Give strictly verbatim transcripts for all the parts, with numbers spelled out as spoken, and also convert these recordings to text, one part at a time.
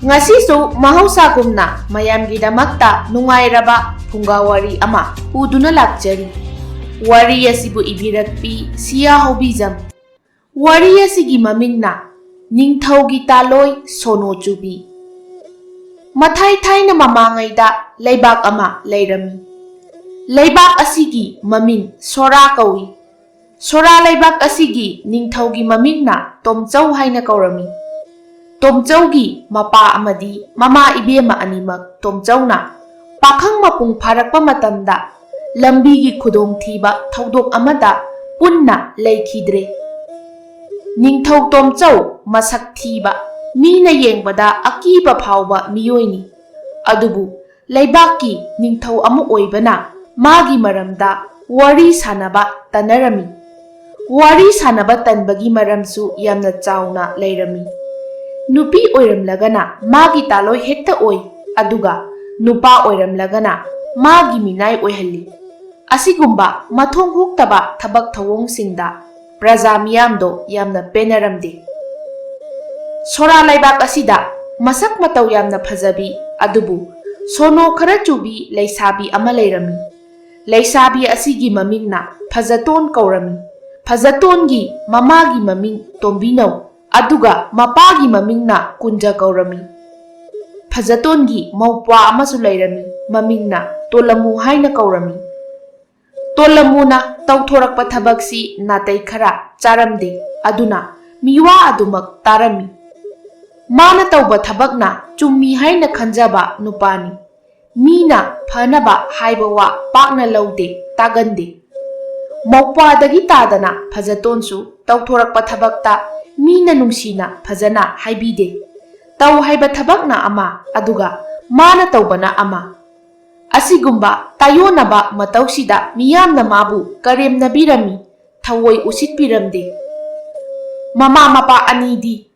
ꯉꯁꯤꯁꯨ ꯃꯍꯧꯁꯥꯒꯨꯝꯅ ꯃꯌꯥꯝꯒꯤꯗꯃꯛꯇ ꯅꯨꯡꯉꯥꯏꯔꯕ ꯐꯨꯡꯒꯥ ꯋꯥꯔꯤ ꯑꯃ ꯄꯨꯗꯨꯅ ꯂꯥꯛꯆꯔꯤ꯫ ꯋꯥꯔꯤ ꯑꯁꯤꯕꯨ ꯏꯕꯤꯔꯛꯄꯤ ꯁꯤꯌꯥ ꯍꯧꯕꯤꯖꯝ꯫ ꯋꯥꯔꯤ ꯑꯁꯤꯒꯤ ꯃꯃꯤꯡꯅ ꯅꯤꯡꯊꯧꯒꯤ ꯇꯥꯂꯣꯏ ꯁꯣꯅꯣ ꯆꯨꯕꯤ꯫ ꯃꯊꯥꯏ ꯊꯥꯏꯅ ꯃꯃꯥꯡꯉꯩꯗ ꯂꯩꯕꯥꯛ ꯑꯃ ꯂꯩꯔꯝꯃꯤ꯫ ꯂꯩꯕꯥꯛ ꯑꯁꯤꯒꯤ ꯃꯃꯤꯡ ꯁꯣꯔꯥ ꯀꯧꯏ꯫ ꯁꯣꯔꯥ ꯂꯩꯕꯥꯛ ꯑꯁꯤꯒꯤ ꯅꯤꯡꯊꯧꯒꯤ ꯃꯃꯤꯡꯅ ꯇꯣꯝꯆꯧ ꯍꯥꯏꯅ ꯀꯧꯔꯝꯃꯤ꯫ ꯇꯣꯝꯆꯧꯒꯤ ꯃꯄꯥ ꯑꯃꯗꯤ ꯃꯃꯥ ꯏꯕꯦꯝꯃ ꯑꯅꯤꯃꯛ ꯇꯣꯝꯆꯧꯅ ꯄꯥꯈꯪ ꯃꯄꯨꯡ ꯐꯥꯔꯛꯄ ꯃꯇꯝꯗ ꯂꯝꯕꯤꯒꯤ ꯈꯨꯗꯣꯡꯊꯤꯕ ꯊꯧꯗꯣꯛ ꯑꯃꯗ ꯄꯨꯟꯅ ꯂꯩꯈꯤꯗ꯭ꯔꯦ꯫ ꯅꯤꯡꯊꯧ ꯇꯣꯝꯆꯧ ꯃꯁꯛ ꯊꯤꯕ, ꯃꯤꯅ ꯌꯦꯡꯕꯗ ꯑꯀꯤꯕ ꯐꯥꯎꯕ ꯃꯤꯑꯣꯏꯅꯤ꯫ ꯑꯗꯨꯕꯨ ꯂꯩꯕꯥꯛꯀꯤ ꯅꯤꯡꯊꯧ ꯑꯃ ꯑꯣꯏꯕꯅ ꯃꯥꯒꯤ ꯃꯔꯝꯗ ꯋꯥꯔꯤ ꯁꯥꯅꯕ ꯇꯟꯅꯔꯝꯃꯤ꯫ ꯋꯥꯔꯤ ꯁꯥꯅꯕ ꯇꯟꯕꯒꯤ ꯃꯔꯝꯁꯨ ꯌꯥꯝꯅ ꯆꯥꯎꯅ ꯂꯩꯔꯝꯃꯤ꯫ ꯅꯨꯄꯤ ꯑꯣꯏꯔꯝꯂꯒꯅ ꯃꯥꯒꯤ ꯇꯥꯂꯣꯏ ꯍꯦꯛꯇ ꯑꯣꯏ, ꯑꯗꯨꯒ ꯅꯨꯄꯥ ꯑꯣꯏꯔꯝꯂꯒꯅ ꯃꯥꯒꯤ ꯃꯤꯅꯥꯏ ꯑꯣꯏꯍꯜꯂꯤ꯫ ꯑꯁꯤꯒꯨꯝꯕ ꯃꯊꯣꯡ ꯍꯨꯛꯇꯕ ꯊꯕꯛ ꯊꯧꯑꯣꯡꯁꯤꯡꯗ ꯄ꯭ꯔꯖꯥ ꯃꯤꯌꯥꯝꯗꯣ ꯌꯥꯝꯅ ꯄꯦꯟꯅꯔꯝꯗꯦ꯫ ꯁꯣꯔꯥ ꯂꯩꯕꯥꯛ ꯑꯁꯤꯗ ꯃꯁꯛ ꯃꯇꯧ ꯌꯥꯝꯅ ꯐꯖꯕꯤ, ꯑꯗꯨꯕꯨ ꯁꯣꯅꯣ ꯈꯔ ꯆꯨꯕꯤ ꯂꯩꯁꯥꯕꯤ ꯑꯃ ꯂꯩꯔꯝꯃꯤ꯫ ꯂꯩꯁꯥꯕꯤ ꯑꯁꯤꯒꯤ ꯃꯃꯤꯡꯅ ꯐꯖꯇꯣꯟ ꯀꯧꯔꯝꯃꯤ꯫ ꯐꯖꯇꯣꯟꯒꯤ ꯃꯃꯥꯒꯤ ꯃꯃꯤꯡ ꯇꯣꯝꯕꯤꯅꯧ, ꯑꯗꯨꯒ ꯃꯄꯥꯒꯤ ꯃꯃꯤꯡꯅ ꯀꯨꯟꯖ ꯀꯧꯔꯝꯃꯤ꯫ ꯐꯖꯇꯣꯟꯒꯤ ꯃꯧꯄ꯭ꯋꯥ ꯑꯃꯁꯨ ꯂꯩꯔꯝꯃꯤ, ꯃꯃꯤꯡꯅ ꯇꯣꯂꯝꯃꯨ ꯍꯥꯏꯅ ꯀꯧꯔꯝꯃꯤ꯫ ꯇꯣꯂꯝꯃꯨꯅ ꯇꯧꯊꯣꯔꯛꯄ ꯊꯕꯛꯁꯤ ꯅꯥꯇꯩ ꯈꯔ ꯆꯥꯔꯝꯗꯦ, ꯑꯗꯨꯅ ꯃꯤꯋꯥ ꯑꯗꯨꯃꯛ ꯇꯥꯔꯝꯃꯤ꯫ ꯃꯥꯅ ꯇꯧꯕ ꯊꯕꯛꯅ ꯆꯨꯝꯃꯤ ꯍꯥꯏꯅ ꯈꯟꯖꯕ ꯅꯨꯄꯥꯅꯤ꯫ ꯃꯤꯅ ꯐꯅꯕ ꯍꯥꯏꯕ ꯋꯥ ꯄꯥꯛꯅ ꯂꯧꯗꯦ, ꯇꯥꯒꯟꯗꯦ꯫ ꯃꯧꯄ꯭ꯋꯥꯗꯒꯤ ꯇꯥꯗꯅ ꯐꯖꯇꯣꯟꯁꯨ ꯇꯧꯊꯣꯔꯛꯄ ꯊꯕꯛꯇ ꯃꯤꯅ ꯅꯨꯡꯁꯤꯅ ꯐꯖꯅ ꯍꯥꯏꯕꯤꯗꯦ꯫ ꯇꯧ ꯍꯥꯏꯕ ꯊꯕꯛꯅ ꯑꯃ, ꯑꯗꯨꯒ ꯃꯥꯅ ꯇꯧꯕꯅ ꯑꯃ꯫ ꯑꯁꯤꯒꯨꯝꯕ ꯇꯥꯏꯑꯣꯟꯅꯕ ꯃꯇꯧꯁꯤꯗ ꯃꯤꯌꯥꯝꯅ ꯃꯥꯕꯨ ꯀꯔꯦꯝꯅꯕꯤꯔꯝꯃꯤ, ꯊꯑꯣꯏ ꯎꯁꯤꯠꯄꯤꯔꯝꯗꯦ꯫ ꯃꯃꯥ ꯃꯄꯥ ꯑꯅꯤꯗꯤ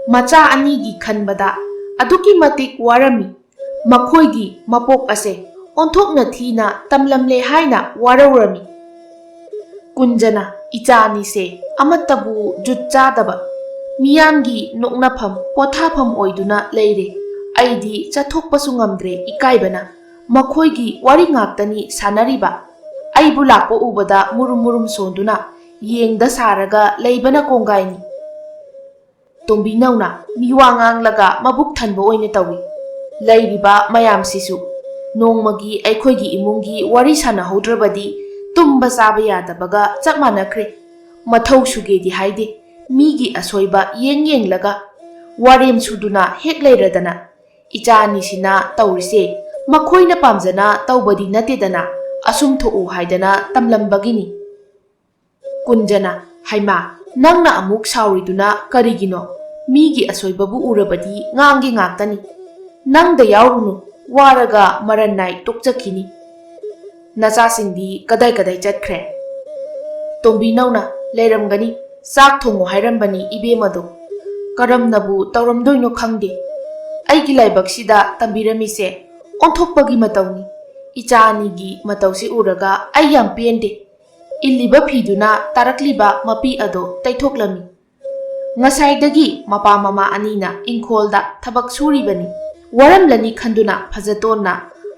ꯃꯆꯥ ꯑꯅꯤꯒꯤ ꯈꯟꯕꯗ ꯑꯗꯨꯛꯀꯤ ꯃꯇꯤꯛ ꯋꯥꯔꯝꯃꯤ꯫ ꯃꯈꯣꯏꯒꯤ ꯃꯄꯣꯛ ꯑꯁꯦ ꯑꯣꯟꯊꯣꯛꯅ ꯊꯤꯅ ꯇꯝꯂꯝꯂꯦ ꯍꯥꯏꯅ ꯋꯥꯔꯧꯔꯝꯃꯤ꯫ ꯀꯨꯟꯖꯅ ꯏꯆꯥ ꯑꯅꯤꯁꯦ ꯑꯃꯠꯇꯕꯨ ꯖꯨꯠ ꯆꯥꯗꯕ, ꯃꯤꯌꯥꯝꯒꯤ ꯅꯣꯛꯅꯐꯝ, ꯄꯣꯊꯥꯐꯝ ꯑꯣꯏꯗꯨꯅ ꯂꯩꯔꯦ꯫ ꯑꯩꯗꯤ ꯆꯠꯊꯣꯛꯄꯁꯨ ꯉꯝꯗ꯭ꯔꯦ ꯏꯀꯥꯏꯕꯅ꯫ ꯃꯈꯣꯏꯒꯤ ꯋꯥꯔꯤ ꯉꯥꯛꯇꯅꯤ ꯁꯥꯟꯅꯔꯤꯕ꯫ ꯑꯩꯕꯨ ꯂꯥꯛꯄ ꯎꯕꯗ ꯃꯨꯔꯨꯝ ꯃꯨꯔꯨꯝ ꯁꯣꯟꯗꯨꯅ ꯌꯦꯡꯗ ꯁꯥꯔꯒ ꯂꯩꯕꯅ ꯀꯣꯡꯒꯥꯏꯅꯤ꯫ ꯇꯣꯝꯕꯤꯅꯧꯅ ꯃꯤꯋꯥ ꯉꯥꯡꯂꯒ ꯃꯕꯨꯛ ꯊꯟꯕ ꯑꯣꯏꯅ ꯇꯧꯏ꯫ ꯂꯩꯔꯤꯕ ꯃꯌꯥꯝꯁꯤꯁꯨ ꯅꯣꯡꯃꯒꯤ ꯑꯩꯈꯣꯏꯒꯤ ꯏꯃꯨꯡꯒꯤ ꯋꯥꯔꯤ ꯁꯥꯟꯅꯍꯧꯗ꯭ꯔꯕꯗꯤ ꯇꯨꯝꯕ ꯆꯥꯕ ꯌꯥꯗꯕꯒ ꯆꯞ ꯃꯥꯟꯅꯈ꯭ꯔꯦ꯫ ꯃꯊꯧ ꯁꯨꯒꯦꯗꯤ ꯍꯥꯏꯗꯦ, ꯃꯤꯒꯤ ꯑꯁꯣꯏꯕ ꯌꯦꯡ ꯌꯦꯡꯂꯒ ꯋꯥꯔꯦꯝ ꯁꯨꯗꯨꯅ ꯍꯦꯛ ꯂꯩꯔꯗꯅ꯫ ꯏꯆꯥ ꯑꯅꯤꯁꯤꯅ ꯇꯧꯔꯤꯁꯦ ꯃꯈꯣꯏꯅ ꯄꯥꯝꯖꯅ ꯇꯧꯕꯗꯤ ꯅꯠꯇꯦꯗꯅ, ꯑꯁꯨꯝ ꯊꯣꯛꯎ ꯍꯥꯏꯗꯅ ꯇꯝꯂꯝꯕꯒꯤꯅꯤ꯫ ꯀꯨꯟꯖꯅ, "ꯍꯩꯃꯥ, ꯅꯪꯅ ꯑꯃꯨꯛ ꯁꯥꯎꯔꯤꯗꯨꯅ ꯀꯔꯤꯒꯤꯅꯣ? ꯃꯤꯒꯤ ꯑꯁꯣꯏꯕꯕꯨ ꯎꯔꯕꯗꯤ ꯉꯥꯡꯒꯦ ꯉꯥꯛꯇꯅꯤ꯫ ꯅꯪꯗ ꯌꯥꯎꯔꯨꯅꯨ, ꯋꯥꯔꯒ ꯃꯔꯟ ꯅꯥꯏ ꯇꯣꯛꯆꯈꯤꯅꯤ꯫ ꯅꯆꯥꯁꯤꯡꯗꯤ ꯀꯗꯥꯏ ꯀꯗꯥꯏ ꯆꯠꯈ꯭ꯔꯦ?" ꯇꯣꯝꯕꯤꯅꯧꯅ, "ꯂꯩꯔꯝꯒꯅꯤ, ꯆꯥꯛ ꯊꯣꯡꯉꯨ ꯍꯥꯏꯔꯝꯕꯅꯤ ꯏꯕꯦꯝꯃꯗꯣ꯫ ꯀꯔꯝꯅꯕꯨ ꯇꯧꯔꯝꯗꯣꯏꯅꯣ ꯈꯪꯗꯦ꯫ ꯑꯩꯒꯤ ꯂꯥꯏꯕꯛꯁꯤꯗ ꯇꯝꯕꯤꯔꯝꯃꯤꯁꯦ ꯑꯣꯟꯊꯣꯛꯄꯒꯤ ꯃꯇꯧꯅꯤ꯫ ꯏꯆꯥ ꯑꯅꯤꯒꯤ ꯃꯇꯧꯁꯤ ꯎꯔꯒ ꯑꯩ ꯌꯥꯝ ꯄꯦꯟꯗꯦ꯫" ꯏꯜꯂꯤꯕ ꯐꯤꯗꯨꯅ ꯇꯥꯔꯛꯂꯤꯕ ꯃꯄꯤ ꯑꯗꯣ ꯇꯩꯊꯣꯛꯂꯝꯃꯤ꯫ ꯉꯁꯥꯏꯗꯒꯤ ꯃꯄꯥ ꯃꯃꯥ ꯑꯅꯤꯅ ꯏꯪꯈꯣꯜꯗ ꯊꯕꯛ ꯁꯨꯔꯤꯕꯅꯤ꯫ ꯋꯥꯔꯝꯂꯅꯤ ꯈꯟꯗꯨꯅ ꯐꯖꯇꯣꯟꯅ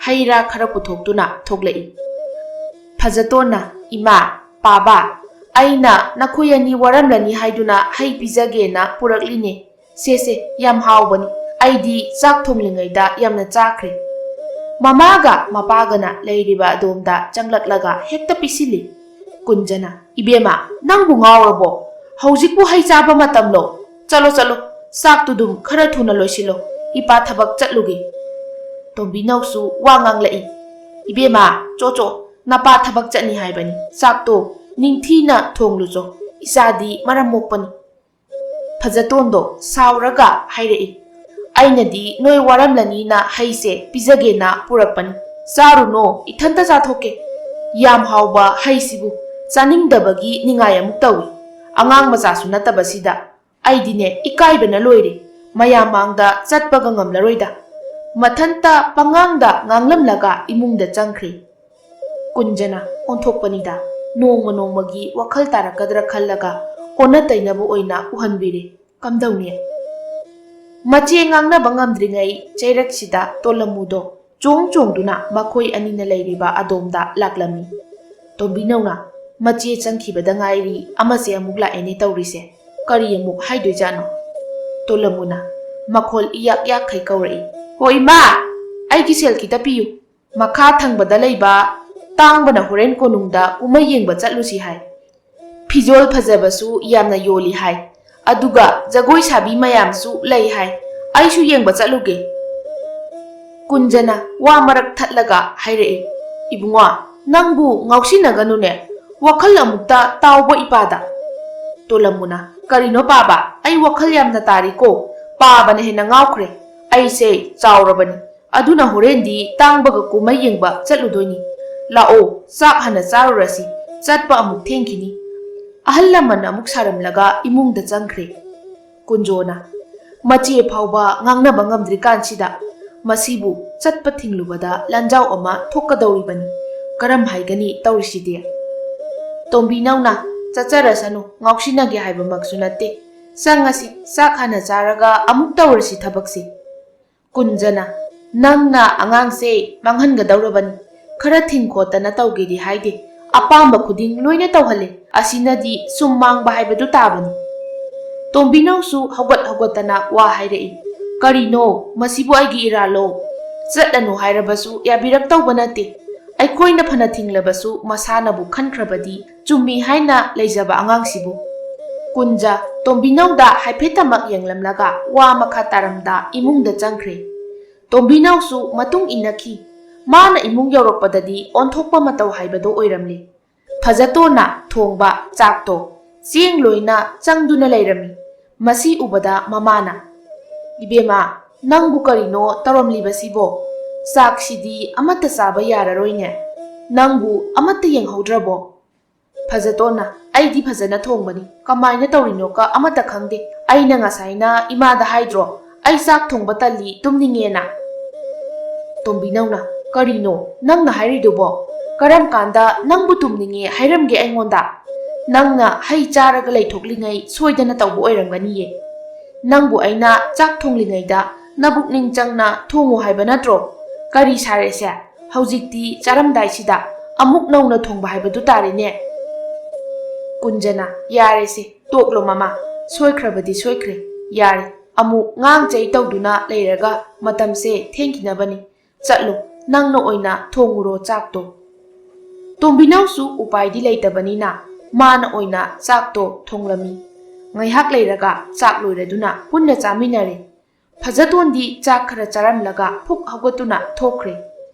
ꯍꯩ ꯔꯥ ꯈꯔ ꯄꯨꯊꯣꯛꯇꯨꯅ ꯊꯣꯛꯂꯛꯏ꯫ ꯐꯖꯇꯣꯟꯅ, "ꯏꯃꯥ, ꯄꯥꯕ, ꯑꯩꯅ ꯅꯈꯣꯏ ꯑꯅꯤ ꯋꯥꯔꯝꯂꯅꯤ ꯍꯥꯏꯗꯨꯅ ꯍꯩ ꯄꯤꯖꯒꯦꯅ ꯄꯨꯔꯛꯂꯤꯅꯦ꯫ ꯁꯦ ꯁꯦ, ꯌꯥꯝ ꯍꯥꯎꯕꯅꯤ꯫ ꯑꯩꯗꯤ ꯆꯥꯛ ꯊꯣꯡꯂꯤꯉꯩꯗ ꯌꯥꯝꯅ ꯆꯥꯈ꯭ꯔꯦ꯫" ꯃꯃꯥꯒ ꯃꯄꯥꯒꯅ ꯂꯩꯔꯤꯕ ꯑꯗꯣꯝꯗ ꯆꯪꯂꯛꯂꯒ ꯍꯦꯛꯇ ꯄꯤꯁꯤꯜꯂꯤ꯫ ꯀꯨꯟꯖꯅ, "ꯏꯕꯦꯝꯃ, ꯅꯪꯕꯨ ꯉꯥꯎꯔꯕꯣ? ꯍꯧꯖꯤꯛꯄꯨ ꯍꯩ ꯆꯥꯕ ꯃꯇꯝꯂꯣ? ꯆꯠꯂꯣ, ꯆꯠꯂꯣ, ꯆꯥꯛꯇꯨꯗꯨꯝ ꯈꯔ ꯊꯨꯅ ꯂꯣꯏꯁꯤꯜꯂꯣ꯫ ꯏꯄꯥ ꯊꯕꯛ ꯆꯠꯂꯨꯒꯦ꯫" ꯇꯣꯝꯕꯤꯅꯧꯁꯨ ꯋꯥ ꯉꯥꯡꯂꯛꯏ꯫ "ꯏꯕꯦꯝꯃ, ꯆꯣ ꯆꯣ, ꯅꯄꯥ ꯊꯕꯛ ꯆꯠꯅꯤ ꯍꯥꯏꯕꯅꯤ꯫ ꯆꯥꯛꯇꯣ ꯅꯤꯡꯊꯤꯅ ꯊꯣꯡꯂꯨꯆꯣ꯫ ꯏꯆꯥꯗꯤ ꯃꯔꯝ ꯃꯣꯛꯄꯅꯤ꯫" ꯐꯖꯇꯣꯟꯗꯣ ꯁꯥꯎꯔꯒ ꯍꯥꯏꯔꯛꯏ, "ꯑꯩꯅꯗꯤ ꯅꯣꯏ ꯋꯥꯔꯝꯂꯅꯤꯅ ꯍꯩꯁꯦ ꯄꯤꯖꯒꯦꯅ ꯄꯨꯔꯛꯄꯅꯤ꯫ ꯆꯥꯔꯨꯅꯣ, ꯏꯊꯟꯇ ꯆꯥꯊꯣꯛꯀꯦ꯫ ꯌꯥꯝ ꯍꯥꯎꯕ ꯍꯩꯁꯤꯕꯨ ꯆꯥꯅꯤꯡꯗꯕꯒꯤ ꯅꯤꯡꯉꯥꯏ ꯑꯃꯨꯛ ꯇꯧꯏ꯫ ꯑꯉꯥꯡ ꯃꯆꯥꯁꯨ ꯅꯠꯇꯕꯁꯤꯗ꯫ ꯑꯩꯗꯤꯅꯦ ꯏꯀꯥꯏꯕꯅ ꯂꯣꯏꯔꯦ꯫ ꯃꯌꯥꯝ ꯃꯥꯡꯗ ꯆꯠꯄꯒ ꯉꯝꯂꯔꯣꯏꯗ꯫" ꯃꯊꯟꯇ ꯄꯉꯥꯡꯗ ꯉꯥꯡꯂꯝꯂꯒ ꯏꯃꯨꯡꯗ ꯆꯪꯈ꯭ꯔꯦ꯫ ꯀꯨꯟꯖꯅ ꯑꯣꯟꯊꯣꯛꯄꯅꯤꯗ, ꯅꯣꯡꯃ ꯅꯣꯡꯃꯒꯤ ꯋꯥꯈꯜ ꯇꯥꯔꯛꯀꯗ꯭ꯔꯥ ꯈꯜꯂꯒ ꯑꯣꯟꯅ ꯇꯩꯅꯕ ꯑꯣꯏꯅ ꯎꯍꯟꯕꯤꯔꯦ꯫ "ꯀꯝꯗꯧꯅꯤ?" ꯃꯆꯦ ꯉꯥꯡꯅꯕ ꯉꯝꯗ꯭ꯔꯤꯉꯩ ꯆꯩꯔꯛꯁꯤꯗ ꯇꯣꯂꯝꯃꯨꯗꯣ ꯆꯣꯡ ꯆꯣꯡꯗꯨꯅ ꯃꯈꯣꯏ ꯑꯅꯤꯅ ꯂꯩꯔꯤꯕ ꯑꯗꯣꯝꯗ ꯂꯥꯛꯂꯝꯃꯤ꯫ ꯇꯣꯝꯕꯤꯅꯧꯅ, "ꯃꯆꯦ ꯆꯪꯈꯤꯕꯗ ꯉꯥꯏꯔꯤ, ꯑꯃꯁꯦ ꯑꯃꯨꯛ ꯂꯥꯛꯑꯦꯅꯦ ꯇꯧꯔꯤꯁꯦ꯫ ꯀꯔꯤ ꯑꯃꯨꯛ ꯍꯥꯏꯗꯣꯏꯖꯥꯠꯅꯣ?" ꯇꯣꯂꯝꯃꯨꯅ ꯃꯈꯣꯜ ꯏꯌꯥꯛ ꯌꯥꯛꯈꯩ ꯀꯧꯔꯛꯏ, "ꯍꯣ ꯏꯃꯥ, ꯑꯩꯒꯤ ꯁꯦꯜ ꯈꯤꯇ ꯄꯤꯌꯨ꯫ ꯃꯈꯥ ꯊꯪꯕꯗ ꯂꯩꯕ ꯇꯥꯡꯕꯅ ꯍꯣꯔꯦꯟ ꯀꯣꯅꯨꯡꯗ ꯀꯨꯝꯍꯩ ꯌꯦꯡꯕ ꯆꯠꯂꯨꯁꯤ ꯍꯥꯏ꯫ ꯐꯤꯖꯣꯜ ꯐꯖꯕꯁꯨ ꯌꯥꯝꯅ ꯌꯣꯜꯂꯤ ꯍꯥꯏ꯫ ꯑꯗꯨꯒ ꯖꯒꯣꯏ ꯁꯥꯕꯤ ꯃꯌꯥꯝꯁꯨ ꯂꯩ ꯍꯥꯏ꯫ ꯑꯩꯁꯨ ꯌꯦꯡꯕ ꯆꯠꯂꯨꯒꯦ꯫" ꯀꯨꯟꯖꯅ ꯋꯥ ꯃꯔꯛ ꯊꯠꯂꯒ ꯍꯥꯏꯔꯛꯏ, "ꯏꯕꯨꯡꯉꯣ, ꯅꯪꯕꯨ ꯉꯥꯎꯁꯤꯟꯅꯒꯅꯨꯅꯦ꯫ ꯋꯥꯈꯜ ꯑꯃꯨꯛꯇ ꯇꯥꯎꯕ ꯏꯄꯥꯗ꯫" ꯇꯣꯂꯝꯃꯨꯅ, "ꯀꯔꯤꯅꯣ ꯄꯥꯕ? ꯑꯩ ꯋꯥꯈꯜ ꯌꯥꯝꯅ ꯇꯥꯔꯤꯀꯣ꯫ ꯄꯥꯕꯅ ꯍꯦꯟꯅ ꯉꯥꯎꯈ꯭ꯔꯦ꯫ ꯑꯩꯁꯦ ꯆꯥꯎꯔꯕꯅꯤ꯫ ꯑꯗꯨꯅ ꯍꯣꯔꯦꯟꯗꯤ ꯇꯥꯡꯕꯒ ꯀꯨꯝꯍꯩ ꯌꯦꯡꯕ ꯆꯠꯂꯨꯗꯣꯏꯅꯤ꯫ ꯂꯥꯛꯑꯣ, ꯆꯥꯛ ꯍꯥꯟꯅ ꯆꯥꯔꯨꯔꯁꯤ꯫ ꯆꯠꯄ ꯑꯃꯨꯛ ꯊꯦꯡꯈꯤꯅꯤ꯫" ꯑꯍꯜ ꯂꯃꯟ ꯑꯃꯨꯛ ꯁꯥꯔꯝꯂꯒ ꯏꯃꯨꯡꯗ ꯆꯪꯈ꯭ꯔꯦ꯫ ꯀꯨꯟꯖꯣꯅ, "ꯃꯆꯦ ꯐꯥꯎꯕ ꯉꯥꯡꯅꯕ ꯉꯝꯗ꯭ꯔꯤꯀꯥꯟꯁꯤꯗ ꯃꯁꯤꯕꯨ ꯆꯠꯄ ꯊꯤꯡꯂꯨꯕꯗ ꯂꯥꯟꯖꯥꯎ ꯑꯃ ꯊꯣꯛꯀꯗꯧꯔꯤꯕꯅꯤ꯫ ꯀꯔꯝ ꯍꯥꯏꯒꯅꯤ ꯇꯧꯔꯤꯁꯤꯗꯤ?" ꯇꯣꯝꯕꯤꯅꯧꯅ, "ꯆꯠꯆꯔꯁꯅꯨ, ꯉꯥꯎꯁꯤꯟꯅꯒꯦ ꯍꯥꯏꯕꯃꯛꯁꯨ ꯅꯠꯇꯦ꯫ ꯆꯪꯉꯁꯤ, ꯆꯥꯛ ꯍꯥꯟꯅ ꯆꯥꯔꯒ ꯑꯃꯨꯛ ꯇꯧꯔꯁꯤ ꯊꯕꯛꯁꯤ꯫" ꯀꯨꯟꯖꯅ, "ꯅꯪꯅ ꯑꯉꯥꯡꯁꯦ ꯃꯥꯡꯍꯟꯒꯗꯧꯔꯕꯅꯤ꯫ ꯈꯔ ꯊꯤꯡ ꯈꯣꯠꯇꯅ ꯇꯧꯒꯦꯗꯤ ꯍꯥꯏꯗꯦ, ꯑꯄꯥꯝꯕ ꯈꯨꯗꯤꯡ ꯂꯣꯏꯅ ꯇꯧꯍꯜꯂꯦ꯫ ꯑꯁꯤꯅꯗꯤ ꯁꯨꯝ ꯃꯥꯡꯕ ꯍꯥꯏꯕꯗꯨ ꯇꯥꯕꯅꯤ꯫" ꯇꯣꯝꯕꯤꯅꯧꯁꯨ ꯍꯧꯒꯠ ꯍꯧꯒꯠꯇꯅ ꯋꯥ ꯍꯥꯏꯔꯛꯏ, "ꯀꯔꯤꯅꯣ ꯃꯁꯤꯕꯨ ꯑꯩꯒꯤ ꯏꯔꯥꯜꯂꯣ? ꯆꯠꯂꯅꯨ ꯍꯥꯏꯔꯕꯁꯨ ꯌꯥꯕꯤꯔꯛꯇꯧꯕ ꯅꯠꯇꯦ꯫ ꯑꯩꯈꯣꯏꯅ ꯐꯅ ꯊꯤꯡꯂꯕꯁꯨ ꯃꯁꯥꯅꯕꯨ ꯈꯟꯈ꯭ꯔꯕꯗꯤ ꯆꯨꯝꯃꯤ ꯍꯥꯏꯅ ꯂꯩꯖꯕ ꯑꯉꯥꯡꯁꯤꯕꯨ꯫" ꯀꯨꯟꯖ ꯇꯣꯝꯕꯤꯅꯧꯗ ꯍꯥꯏꯐꯦꯠꯇꯃꯛ ꯌꯦꯡꯂꯝꯂꯒ ꯋꯥ ꯃꯈꯥ ꯇꯥꯔꯝꯗ ꯏꯃꯨꯡꯗ ꯆꯪꯈ꯭ꯔꯦ꯫ ꯇꯣꯝꯕꯤꯅꯧꯁꯨ ꯃꯇꯨꯡ ꯏꯟꯅꯈꯤ꯫ ꯃꯥꯅ ꯏꯃꯨꯡ ꯌꯧꯔꯛꯄꯗꯗꯤ ꯑꯣꯟꯊꯣꯛꯄ ꯃꯇꯧ ꯍꯥꯏꯕꯗꯣ ꯑꯣꯏꯔꯝꯂꯦ꯫ ꯐꯖꯇꯣꯟꯅ ꯊꯣꯡꯕ ꯆꯥꯛꯇꯣ ꯆꯦꯡ ꯂꯣꯏꯅ ꯆꯪꯗꯨꯅ ꯂꯩꯔꯝꯃꯤ꯫ ꯃꯁꯤ ꯎꯕꯗ ꯃꯃꯥꯅ, "ꯏꯕꯦꯝꯃ, ꯅꯪꯕꯨ ꯀꯔꯤꯅꯣ ꯇꯧꯔꯝꯂꯤꯕꯁꯤꯕꯣ? ꯆꯥꯛꯁꯤꯗꯤ ꯑꯃꯠꯇ ꯆꯥꯕ ꯌꯥꯔꯔꯣꯏꯅꯦ꯫ ꯅꯪꯕꯨ ꯑꯃꯠꯇ ꯌꯦꯡꯍꯧꯗ꯭ꯔꯕꯣ?" ꯐꯖꯇꯣꯟꯅ, "ꯑꯩꯗꯤ ꯐꯖꯅ ꯊꯣꯡꯕꯅꯤ, ꯀꯃꯥꯏꯅ ꯇꯧꯔꯤꯅꯣꯀ ꯑꯃꯠꯇ ꯈꯪꯗꯦ꯫ ꯑꯩꯅ ꯉꯁꯥꯏꯅ ꯏꯃꯥꯗ ꯍꯥꯏꯗ꯭ꯔꯣ, ꯑꯩ ꯆꯥꯛ ꯊꯣꯡꯕ ꯇꯜꯂꯤ, ꯇꯨꯝꯅꯤꯡꯉꯦꯅ?" ꯇꯣꯝꯕꯤꯅꯧꯅ, "ꯀꯔꯤꯅꯣ ꯅꯪꯅ ꯍꯥꯏꯔꯤꯗꯨꯕꯣ? ꯀꯔꯝ ꯀꯥꯟꯗ ꯅꯪꯕꯨ ꯇꯨꯝꯅꯤꯡꯉꯦ ꯍꯥꯏꯔꯝꯒꯦ ꯑꯩꯉꯣꯟꯗ? ꯅꯪꯅ ꯍꯩ ꯆꯥꯔꯒ ꯂꯩꯊꯣꯛꯂꯤꯉꯩ ꯁꯣꯏꯗꯅ ꯇꯧꯕ ꯑꯣꯏꯔꯝꯒꯅꯤꯌꯦ꯫ ꯅꯪꯕꯨ ꯑꯩꯅ ꯆꯥꯛ ꯊꯣꯡꯂꯤꯉꯩꯗ ꯅꯕꯨꯛꯅꯤꯡ ꯆꯪꯅ ꯊꯣꯡꯉꯨ ꯍꯥꯏꯕ ꯅꯠꯇ꯭ꯔꯣ? ꯀꯔꯤ ꯁꯥꯔꯦꯁꯦ? ꯍꯧꯖꯤꯛꯇꯤ ꯆꯥꯔꯝꯗꯥꯏꯁꯤꯗ ꯑꯃꯨꯛ ꯅꯧꯅ ꯊꯣꯡꯕ ꯍꯥꯏꯕꯗꯨ ꯇꯥꯔꯦꯅꯦ꯫ ꯀꯨꯟꯖꯅ, ꯌꯥꯔꯦꯁꯦ, ꯇꯣꯛꯂꯣ ꯃꯃꯥ, ꯁꯣꯏꯈ꯭ꯔꯕꯗꯤ ꯁꯣꯏꯈ꯭ꯔꯦ, ꯌꯥꯔꯦ, ꯑꯃꯨꯛ ꯉꯥꯡ ꯆꯩ ꯇꯧꯗꯨꯅ ꯂꯩꯔꯒ ꯃꯇꯝꯁꯦ ꯊꯦꯡꯈꯤꯅꯕꯅꯤ꯫ ꯆꯠꯂꯣ, ꯅꯪꯅ ꯑꯣꯏꯅ ꯊꯣꯡꯉꯨꯔꯣ ꯆꯥꯛꯇꯣ꯫ ꯇꯣꯝꯕꯤꯅꯧꯁꯨ ꯎꯄꯥꯏꯗꯤ ꯂꯩꯇꯕꯅꯤꯅ ꯃꯥꯅ ꯑꯣꯏꯅ ꯆꯥꯛꯇꯣ ꯊꯣꯡꯂꯝꯃꯤ꯫ ꯉꯥꯏꯍꯥꯛ ꯂꯩꯔꯒ ꯆꯥꯛ ꯂꯣꯏꯔꯗꯨꯅ ꯄꯨꯟꯅ ꯆꯥꯃꯤꯟꯅꯔꯦ꯫ ꯐꯖꯇꯣꯟꯗꯤ ꯆꯥꯛ ꯈꯔ ꯆꯥꯔꯝꯂꯒ ꯐꯨꯛ ꯍꯧꯒꯠꯇꯨꯅ ꯊꯣꯛꯈ꯭ꯔꯦ꯫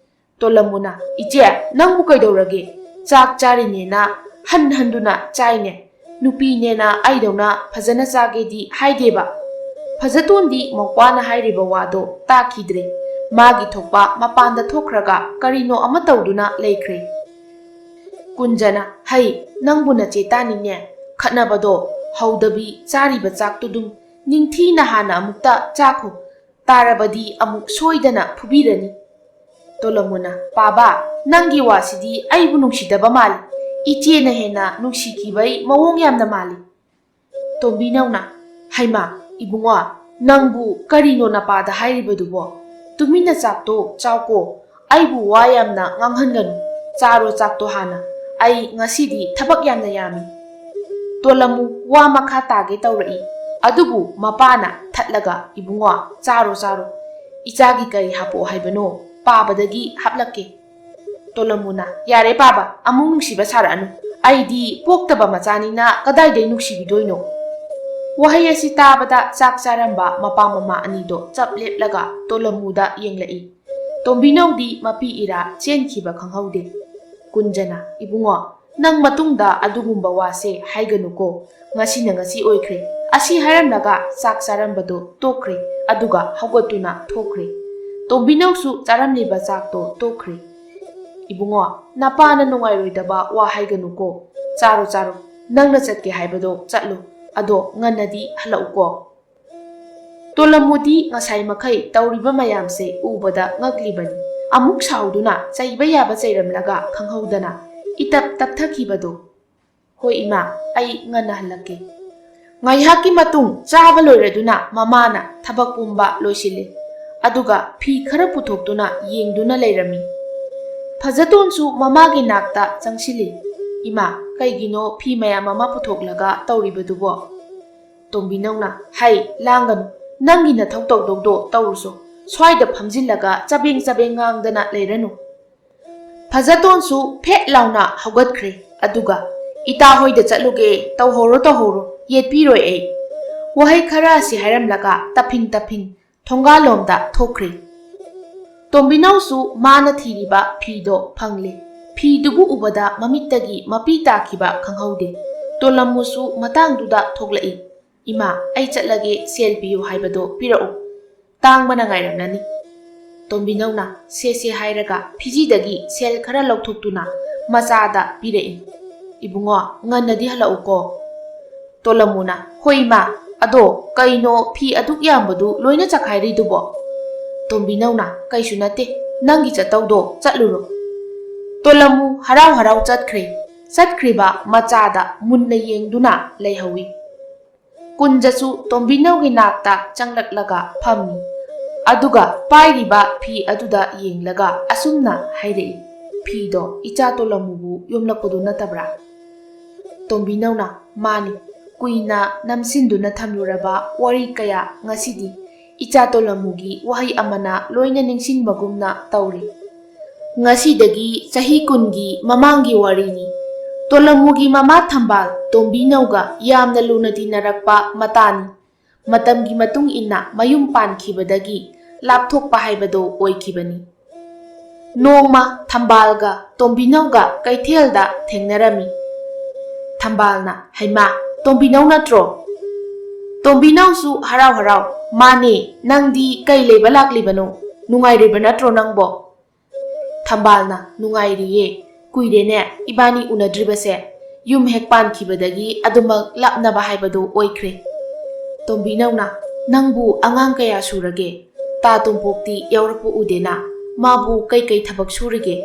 ꯇꯣꯂꯝꯃꯨꯅ, "ꯏꯆꯦ, ꯅꯪꯕꯨ ꯀꯩꯗꯧꯔꯒꯦ? ꯆꯥꯛ ꯆꯥꯔꯤꯅꯦꯅ ꯍꯟ ꯍꯟꯗꯨꯅ ꯆꯥꯏꯅꯦ꯫ ꯅꯨꯄꯤꯅꯦꯅ ꯑꯩꯗꯧꯅ ꯐꯖꯅ ꯆꯥꯒꯦꯗꯤ ꯍꯥꯏꯗꯦꯕ꯫" ꯐꯖꯇꯣꯟꯗꯤ ꯃꯧꯄ꯭ꯋꯥꯅ ꯍꯥꯏꯔꯤꯕ ꯋꯥꯗꯣ ꯇꯥꯈꯤꯗ꯭ꯔꯦ꯫ ꯃꯥꯒꯤ ꯊꯣꯛꯄ ꯃꯄꯥꯟꯗ ꯊꯣꯛꯈ꯭ꯔꯒ ꯀꯔꯤꯅꯣ ꯑꯃ ꯇꯧꯗꯨꯅ ꯂꯩꯈ꯭ꯔꯦ꯫ ꯀꯨꯟꯖꯅ, "ꯍꯩ, ꯅꯪꯕꯨ ꯅꯆꯦ ꯇꯥꯅꯤꯡꯉꯦ꯫ ꯈꯠꯅꯕꯗꯣ ꯍꯧꯗꯕꯤ ꯆꯥꯔꯤꯕ ꯆꯥꯛꯇꯨꯗꯨꯝ ꯅꯤꯡꯊꯤꯅ ꯍꯥꯟꯅ ꯑꯃꯨꯛꯇ ꯆꯥꯈꯣ꯫ ꯇꯥꯔꯕꯗꯤ ꯑꯃꯨꯛ ꯁꯣꯏꯗꯅ ꯐꯨꯕꯤꯔꯅꯤ꯫" ꯇꯣꯂꯝꯃꯨꯅ, "ꯄꯥꯕ, ꯅꯪꯒꯤ ꯋꯥꯁꯤꯗꯤ ꯑꯩꯕꯨ ꯅꯨꯡꯁꯤꯗꯕ ꯃꯥꯜꯂꯤ꯫ ꯏꯆꯦꯅ ꯍꯦꯟꯅ ꯅꯨꯡꯁꯤꯈꯤꯕꯩ ꯃꯑꯣꯡ ꯌꯥꯝꯅ ꯃꯥꯜꯂꯤ꯫" ꯇꯣꯝꯕꯤꯅꯧꯅ, "ꯍꯩꯃꯥ, ꯏꯕꯨꯡꯉꯣ, ꯅꯪꯕꯨ ꯀꯔꯤꯅꯣ ꯅꯄꯥꯗ ꯍꯥꯏꯔꯤꯕꯗꯨꯕꯣ? ꯇꯨꯃꯤꯟꯅ ꯆꯥꯛꯇꯣ ꯆꯥꯎꯀꯣ꯫ ꯑꯩꯕꯨ ꯋꯥ ꯌꯥꯝꯅ ꯉꯥꯡꯍꯟꯒꯅꯨ꯫ ꯆꯥꯔꯣ ꯆꯥꯛꯇꯣ ꯍꯥꯟꯅ꯫ ꯑꯩ ꯉꯁꯤꯗꯤ ꯊꯕꯛ ꯌꯥꯝꯅ ꯌꯥꯝꯃꯤ꯫" ꯇꯣꯂꯝꯃꯨ ꯋꯥ ꯃꯈꯥ ꯇꯥꯒꯦ ꯇꯧꯔꯛꯏ꯫ ꯑꯗꯨꯕꯨ ꯃꯄꯥꯅ ꯊꯠꯂꯒ, "ꯏꯕꯨꯡꯉꯣ, ꯆꯥꯔꯣ, ꯆꯥꯔꯣ꯫ ꯏꯆꯥꯒꯤ ꯀꯔꯤ ꯍꯥꯞꯄꯛꯑꯣ ꯍꯥꯏꯕꯅꯣ? ꯄꯥꯕꯗꯒꯤ ꯍꯥꯞꯂꯛꯀꯦ꯫" ꯇꯣꯂꯝꯃꯨꯅ, "ꯌꯥꯔꯦ ꯄꯥꯕ, ꯑꯃꯨꯛ ꯅꯨꯡꯁꯤꯕ ꯁꯥꯔꯛꯑꯅꯨ꯫ ꯑꯩꯗꯤ ꯄꯣꯛꯇꯕ ꯃꯆꯥꯅꯤꯅ ꯀꯗꯥꯏꯗꯩ ꯅꯨꯡꯁꯤꯕꯤꯗꯣꯏꯅꯣ?" ꯋꯥꯍꯩ ꯑꯁꯤ ꯇꯥꯕꯗ ꯆꯥꯛ ꯆꯥꯔꯝꯕ ꯃꯄꯥ ꯃꯃꯥ ꯑꯅꯤꯗꯣ ꯆꯞ ꯂꯦꯞꯂꯒ ꯇꯣꯂꯝꯃꯨꯗ ꯌꯦꯡꯂꯛꯏ꯫ ꯇꯣꯝꯕꯤꯅꯧꯗꯤ ꯃꯄꯤ ꯏꯔꯥ ꯆꯦꯟꯈꯤꯕ ꯈꯪꯍꯧꯗꯦ꯫ ꯀꯨꯟꯖꯅ, "ꯏꯕꯨꯡꯉꯣ, ꯅꯪ ꯃꯇꯨꯡꯗ ꯑꯗꯨꯒꯨꯝꯕ ꯋꯥꯁꯦ ꯍꯥꯏꯒꯅꯨꯀꯣ꯫ ꯉꯁꯤꯅ ꯉꯁꯤ ꯑꯣꯏꯈ꯭ꯔꯦ꯫" ꯑꯁꯤ ꯍꯥꯏꯔꯝꯂꯒ ꯆꯥꯛ ꯆꯥꯔꯝꯕꯗꯣ ꯇꯣꯛꯈ꯭ꯔꯦ꯫ ꯑꯗꯨꯒ ꯍꯧꯒꯠꯇꯨꯅ ꯊꯣꯛꯈ꯭ꯔꯦ꯫ ꯇꯣꯝꯕꯤꯅꯧꯁꯨ ꯆꯥꯔꯝꯂꯤꯕ ꯆꯥꯛꯇꯣ ꯇꯣꯛꯈ꯭ꯔꯦ꯫ "ꯏꯕꯨꯡꯉꯣ, ꯅꯄꯥꯅ ꯅꯨꯡꯉꯥꯏꯔꯣꯏꯗꯕ ꯋꯥ ꯍꯥꯏꯒꯅꯨꯀꯣ꯫ ꯆꯥꯔꯣ, ꯆꯥꯔꯣ꯫ ꯅꯪꯅ ꯆꯠꯀꯦ ꯍꯥꯏꯕꯗꯣ ꯆꯠꯂꯣ꯫ ꯑꯗꯣ ꯉꯟꯅꯗꯤ ꯍꯜꯂꯛꯎꯀꯣ꯫" ꯇꯣꯂꯝꯃꯨꯗꯤ ꯉꯁꯥꯏ ꯃꯈꯩ ꯇꯧꯔꯤꯕ ꯃꯌꯥꯝꯁꯦ ꯎꯕꯗ ꯉꯛꯂꯤꯕꯅꯤ꯫ ꯑꯃꯨꯛ ꯁꯥꯎꯗꯨꯅ ꯆꯩꯕ ꯌꯥꯕ ꯆꯩꯔꯝꯂꯒ ꯈꯪꯍꯧꯗꯅ ꯏꯇꯞ ꯇꯞꯊꯈꯤꯕꯗꯣ꯫ "ꯍꯣꯏ ꯏꯃꯥ, ꯑꯩ ꯉꯟꯅ ꯍꯜꯂꯛꯀꯦ꯫" ꯉꯥꯏꯍꯥꯛꯀꯤ ꯃꯇꯨꯡ ꯆꯥꯕ ꯂꯣꯏꯔꯗꯨꯅ ꯃꯃꯥꯅ ꯊꯕꯛ ꯄꯨꯝꯕ ꯂꯣꯏꯁꯤꯜꯂꯤ꯫ ꯑꯗꯨꯒ ꯐꯤ ꯈꯔ ꯄꯨꯊꯣꯛꯇꯨꯅ ꯌꯦꯡꯗꯨꯅ ꯂꯩꯔꯝꯃꯤ꯫ ꯐꯖꯇꯣꯟꯁꯨ ꯃꯃꯥꯒꯤ ꯅꯥꯛꯇ ꯆꯪꯁꯤꯜꯂꯤ꯫ "ꯏꯃꯥ, ꯀꯩꯒꯤꯅꯣ ꯐꯤ ꯃꯌꯥꯝ ꯑꯃ ꯄꯨꯊꯣꯛꯂꯒ ꯇꯧꯔꯤꯕꯗꯨꯕꯣ?" ꯇꯣꯝꯕꯤꯅꯧꯅ, "ꯍꯩ, ꯂꯥꯡꯒꯅꯨ꯫ ꯅꯪꯒꯤ ꯅꯊꯧ ꯇꯧꯗꯧꯗꯣ ꯇꯧꯔꯨꯆꯣ꯫ ꯁ꯭ꯋꯥꯏꯗ ꯐꯝꯖꯤꯜꯂꯒ ꯆꯕꯦꯡ ꯆꯕꯦꯡ ꯉꯥꯡꯗꯅ ꯂꯩꯔꯅꯨ꯫" ꯐꯖꯇꯣꯟꯁꯨ ꯐꯦꯠ ꯂꯥꯎꯅ ꯍꯧꯒꯠꯈ꯭ꯔꯦ꯫ ꯑꯗꯨꯒ, "ꯏꯇꯥ ꯍꯣꯏꯗ ꯆꯠꯂꯨꯒꯦ, ꯇꯧꯍꯧꯔꯣ, ꯇꯧꯍꯧꯔꯣ, ꯌꯦꯠꯄꯤꯔꯣꯏ ꯑꯩ꯫" ꯋꯥꯍꯩ ꯈꯔ ꯑꯁꯤ ꯍꯥꯏꯔꯝꯂꯒ ꯇꯞꯐꯤꯟ ꯇꯞꯐꯤꯟ ꯊꯣꯡꯒꯥꯜꯂꯣꯝꯗ ꯊꯣꯛꯈ꯭ꯔꯦ꯫ ꯇꯣꯝꯕꯤꯅꯧꯁꯨ ꯃꯥꯅ ꯊꯤꯔꯤꯕ ꯐꯤꯗꯣ ꯐꯪꯂꯦ꯫ ꯐꯤꯗꯨꯕꯨ ꯎꯕꯗ ꯃꯃꯤꯠꯇꯒꯤ ꯃꯄꯤ ꯇꯥꯈꯤꯕ ꯈꯪꯍꯧꯗꯦ꯫ ꯇꯣꯂꯝꯃꯨꯁꯨ ꯃꯇꯥꯡꯗꯨꯗ ꯊꯣꯛꯂꯛꯏ꯫ "ꯏꯃꯥ, ꯑꯩ ꯆꯠꯂꯒꯦ, ꯁꯦꯜ ꯄꯤꯌꯨ ꯍꯥꯏꯕꯗꯣ ꯄꯤꯔꯛꯎ꯫ ꯇꯥꯡꯕꯅ ꯉꯥꯏꯔꯝꯂꯅꯤ꯫" ꯇꯣꯝꯕꯤꯅꯧꯅ "ꯁꯦ ꯁꯦ" ꯍꯥꯏꯔꯒ ꯐꯤꯖꯤꯗꯒꯤ ꯁꯦꯜ ꯈꯔ ꯂꯧꯊꯣꯛꯇꯨꯅ ꯃꯆꯥꯗ ꯄꯤꯔꯛꯏ꯫ "ꯏꯕꯨꯡꯉꯣ, ꯉꯟꯅꯗꯤ ꯍꯜꯂꯛꯎꯀꯣ꯫" ꯇꯣꯂꯝꯃꯨꯅ, "ꯍꯣꯏ ꯏꯃꯥ, ꯑꯗꯣ ꯀꯩꯅꯣ ꯐꯤ ꯑꯗꯨꯛ ꯌꯥꯝꯕꯗꯨ ꯂꯣꯏꯅ ꯆꯈꯥꯏꯔꯤꯗꯨꯕꯣ?" ꯇꯣꯝꯕꯤꯅꯧꯅ, "ꯀꯩꯁꯨ ꯅꯠꯇꯦ, ꯅꯪꯒꯤ ꯆꯠꯇꯧꯗꯣ ꯆꯠꯂꯨꯔꯣ꯫" ꯇꯣꯂꯝꯃꯨ ꯍꯔꯥꯎ ꯍꯔꯥꯎ ꯆꯠꯈ꯭ꯔꯦ꯫ ꯆꯠꯈ꯭ꯔꯤꯕ ꯃꯆꯥꯗ ꯃꯨꯟꯅ ꯌꯦꯡꯗꯨꯅ ꯂꯩꯍꯧꯏ꯫ ꯀꯨꯟꯖꯁꯨ ꯇꯣꯝꯕꯤꯅꯧꯒꯤ ꯅꯥꯛꯇ ꯆꯪꯂꯛꯂꯒ ꯐꯝꯃꯤ꯫ ꯑꯗꯨꯒ ꯄꯥꯏꯔꯤꯕ ꯐꯤ ꯑꯗꯨꯗ ꯌꯦꯡꯂꯒ ꯑꯁꯨꯝꯅ ꯍꯥꯏꯔꯛꯏ, "ꯐꯤꯗꯣ ꯏꯆꯥ ꯇꯣꯂꯝꯃꯨꯕꯨ ꯌꯣꯝꯂꯛꯄꯗꯨ ꯅꯠꯇꯕ꯭ꯔꯥ?" ꯇꯣꯝꯕꯤꯅꯧꯅ, "ꯃꯥꯅꯤ, ꯀꯨꯏꯅ ꯅꯝꯁꯤꯟꯗꯨꯅ ꯊꯝꯂꯨꯔꯕ ꯋꯥꯔꯤ ꯀꯌꯥ ꯉꯁꯤꯗꯤ ꯏꯆꯥ ꯇꯣꯂꯝꯃꯨꯒꯤ ꯋꯥꯍꯩ ꯑꯃꯅ ꯂꯣꯏꯅ ꯅꯤꯡꯁꯤꯡꯕꯒꯨꯝꯅ ꯇꯧꯔꯤ꯫ ꯉꯁꯤꯗꯒꯤ ꯆꯍꯤ ꯀꯨꯟꯒꯤ ꯃꯃꯥꯡꯒꯤ ꯋꯥꯔꯤꯅꯤ꯫ ꯇꯣꯂꯝꯃꯨꯒꯤ ꯃꯃꯥ ꯊꯝꯕꯥꯜ ꯇꯣꯝꯕꯤꯅꯧꯒ ꯌꯥꯝꯅ ꯂꯨꯅ ꯇꯤꯟꯅꯔꯛꯄ ꯃꯇꯥꯅꯤ꯫ ꯃꯇꯝꯒꯤ ꯃꯇꯨꯡ ꯏꯟꯅ ꯃꯌꯨꯝ ꯄꯥꯟꯈꯤꯕꯗꯒꯤ ꯂꯥꯞꯊꯣꯛꯄ ꯍꯥꯏꯕꯗꯨ ꯑꯣꯏꯈꯤꯕꯅꯤ꯫ ꯅꯣꯡꯃ ꯊꯝꯕꯥꯜꯒ ꯇꯣꯝꯕꯤꯅꯧꯒ ꯀꯩꯊꯦꯜꯗ ꯊꯦꯡꯅꯔꯝꯃꯤ꯫ ꯊꯝꯕꯥꯜꯅ, "ꯍꯩꯃꯥ, ꯇꯣꯝꯕꯤꯅꯧ ꯅꯠꯇ꯭ꯔꯣ?" ꯇꯣꯝꯕꯤꯅꯧꯁꯨ ꯍꯔꯥꯎ ꯍꯔꯥꯎ, "ꯃꯥꯅꯦ, ꯅꯪꯗꯤ ꯀꯩ ꯂꯩꯕ ꯂꯥꯛꯂꯤꯕꯅꯣ? ꯅꯨꯡꯉꯥꯏꯔꯤꯕ ꯅꯠꯇ꯭ꯔꯣ ꯅꯪꯕꯣ?" ꯊꯝꯕꯥꯜꯅ, "ꯅꯨꯡꯉꯥꯏꯔꯤꯌꯦ꯫ ꯀꯨꯏꯔꯦꯅꯦ ꯏꯕꯥꯅꯤ ꯎꯅꯗ꯭ꯔꯤꯕꯁꯦ꯫ ꯌꯨꯝ ꯍꯦꯛ ꯄꯥꯟꯈꯤꯕꯗꯒꯤ ꯑꯗꯨꯃꯛ ꯂꯥꯞꯅꯕ ꯍꯥꯏꯕꯗꯨ ꯑꯣꯏꯈ꯭ꯔꯦ꯫" ꯇꯣꯝꯕꯤꯅꯧꯅ, "ꯅꯪꯕꯨ ꯑꯉꯥꯡ ꯀꯌꯥ ꯁꯨꯔꯒꯦ? ꯇꯥ ꯇꯣꯝꯄꯣꯛꯇꯤ ꯌꯥꯎꯔꯛꯄ ꯎꯗꯦꯅ꯫ ꯃꯥꯕꯨ ꯀꯩꯀꯩ ꯊꯕꯛ ꯁꯨꯔꯤꯒꯦ?"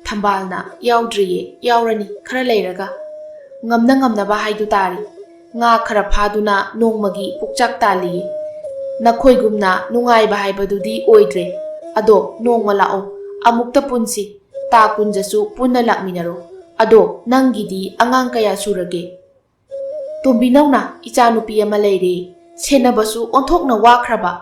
ꯊꯝꯕꯥꯜꯅ, "ꯌꯥꯎꯗ꯭ꯔꯤꯌꯦ, ꯌꯥꯎꯔꯅꯤ ꯈꯔ ꯂꯩꯔꯒ꯫ ꯉꯝꯅ ꯉꯝꯅꯕ ꯍꯥꯏꯗꯨ ꯇꯥꯔꯤ꯫ ꯉꯥ ꯈꯔ ꯐꯥꯗꯨꯅ ꯅꯣꯡꯃꯒꯤ ꯄꯨꯛꯆꯥꯛ ꯇꯥꯜꯂꯤꯌꯦ꯫ ꯅꯈꯣꯏꯒꯨꯝꯅ ꯅꯨꯡꯉꯥꯏꯕ ꯍꯥꯏꯕꯗꯨꯗꯤ ꯑꯣꯏꯗ꯭ꯔꯦ꯫ ꯑꯗꯣ ꯅꯣꯡꯃ ꯂꯥꯛꯑꯣ, ꯑꯃꯨꯛꯇ ꯄꯨꯟꯁꯤ꯫ ꯇꯥ ꯀꯨꯟꯖꯁꯨ ꯄꯨꯟꯅ ꯂꯥꯛꯃꯤꯟꯅꯔꯣ꯫ ꯑꯗꯣ ꯅꯪꯒꯤꯗꯤ ꯑꯉꯥꯡ ꯀꯌꯥ ꯁꯨꯔꯒꯦ? ꯇꯣꯝꯕꯤꯅꯧꯅ ꯏꯆꯥꯅꯨꯄꯤ ꯑꯃ ꯂꯩꯔꯦ, ꯁꯦꯟꯅꯕꯁꯨ ꯑꯣꯟꯊꯣꯛꯅ ꯋꯥꯈ꯭ꯔꯕ꯫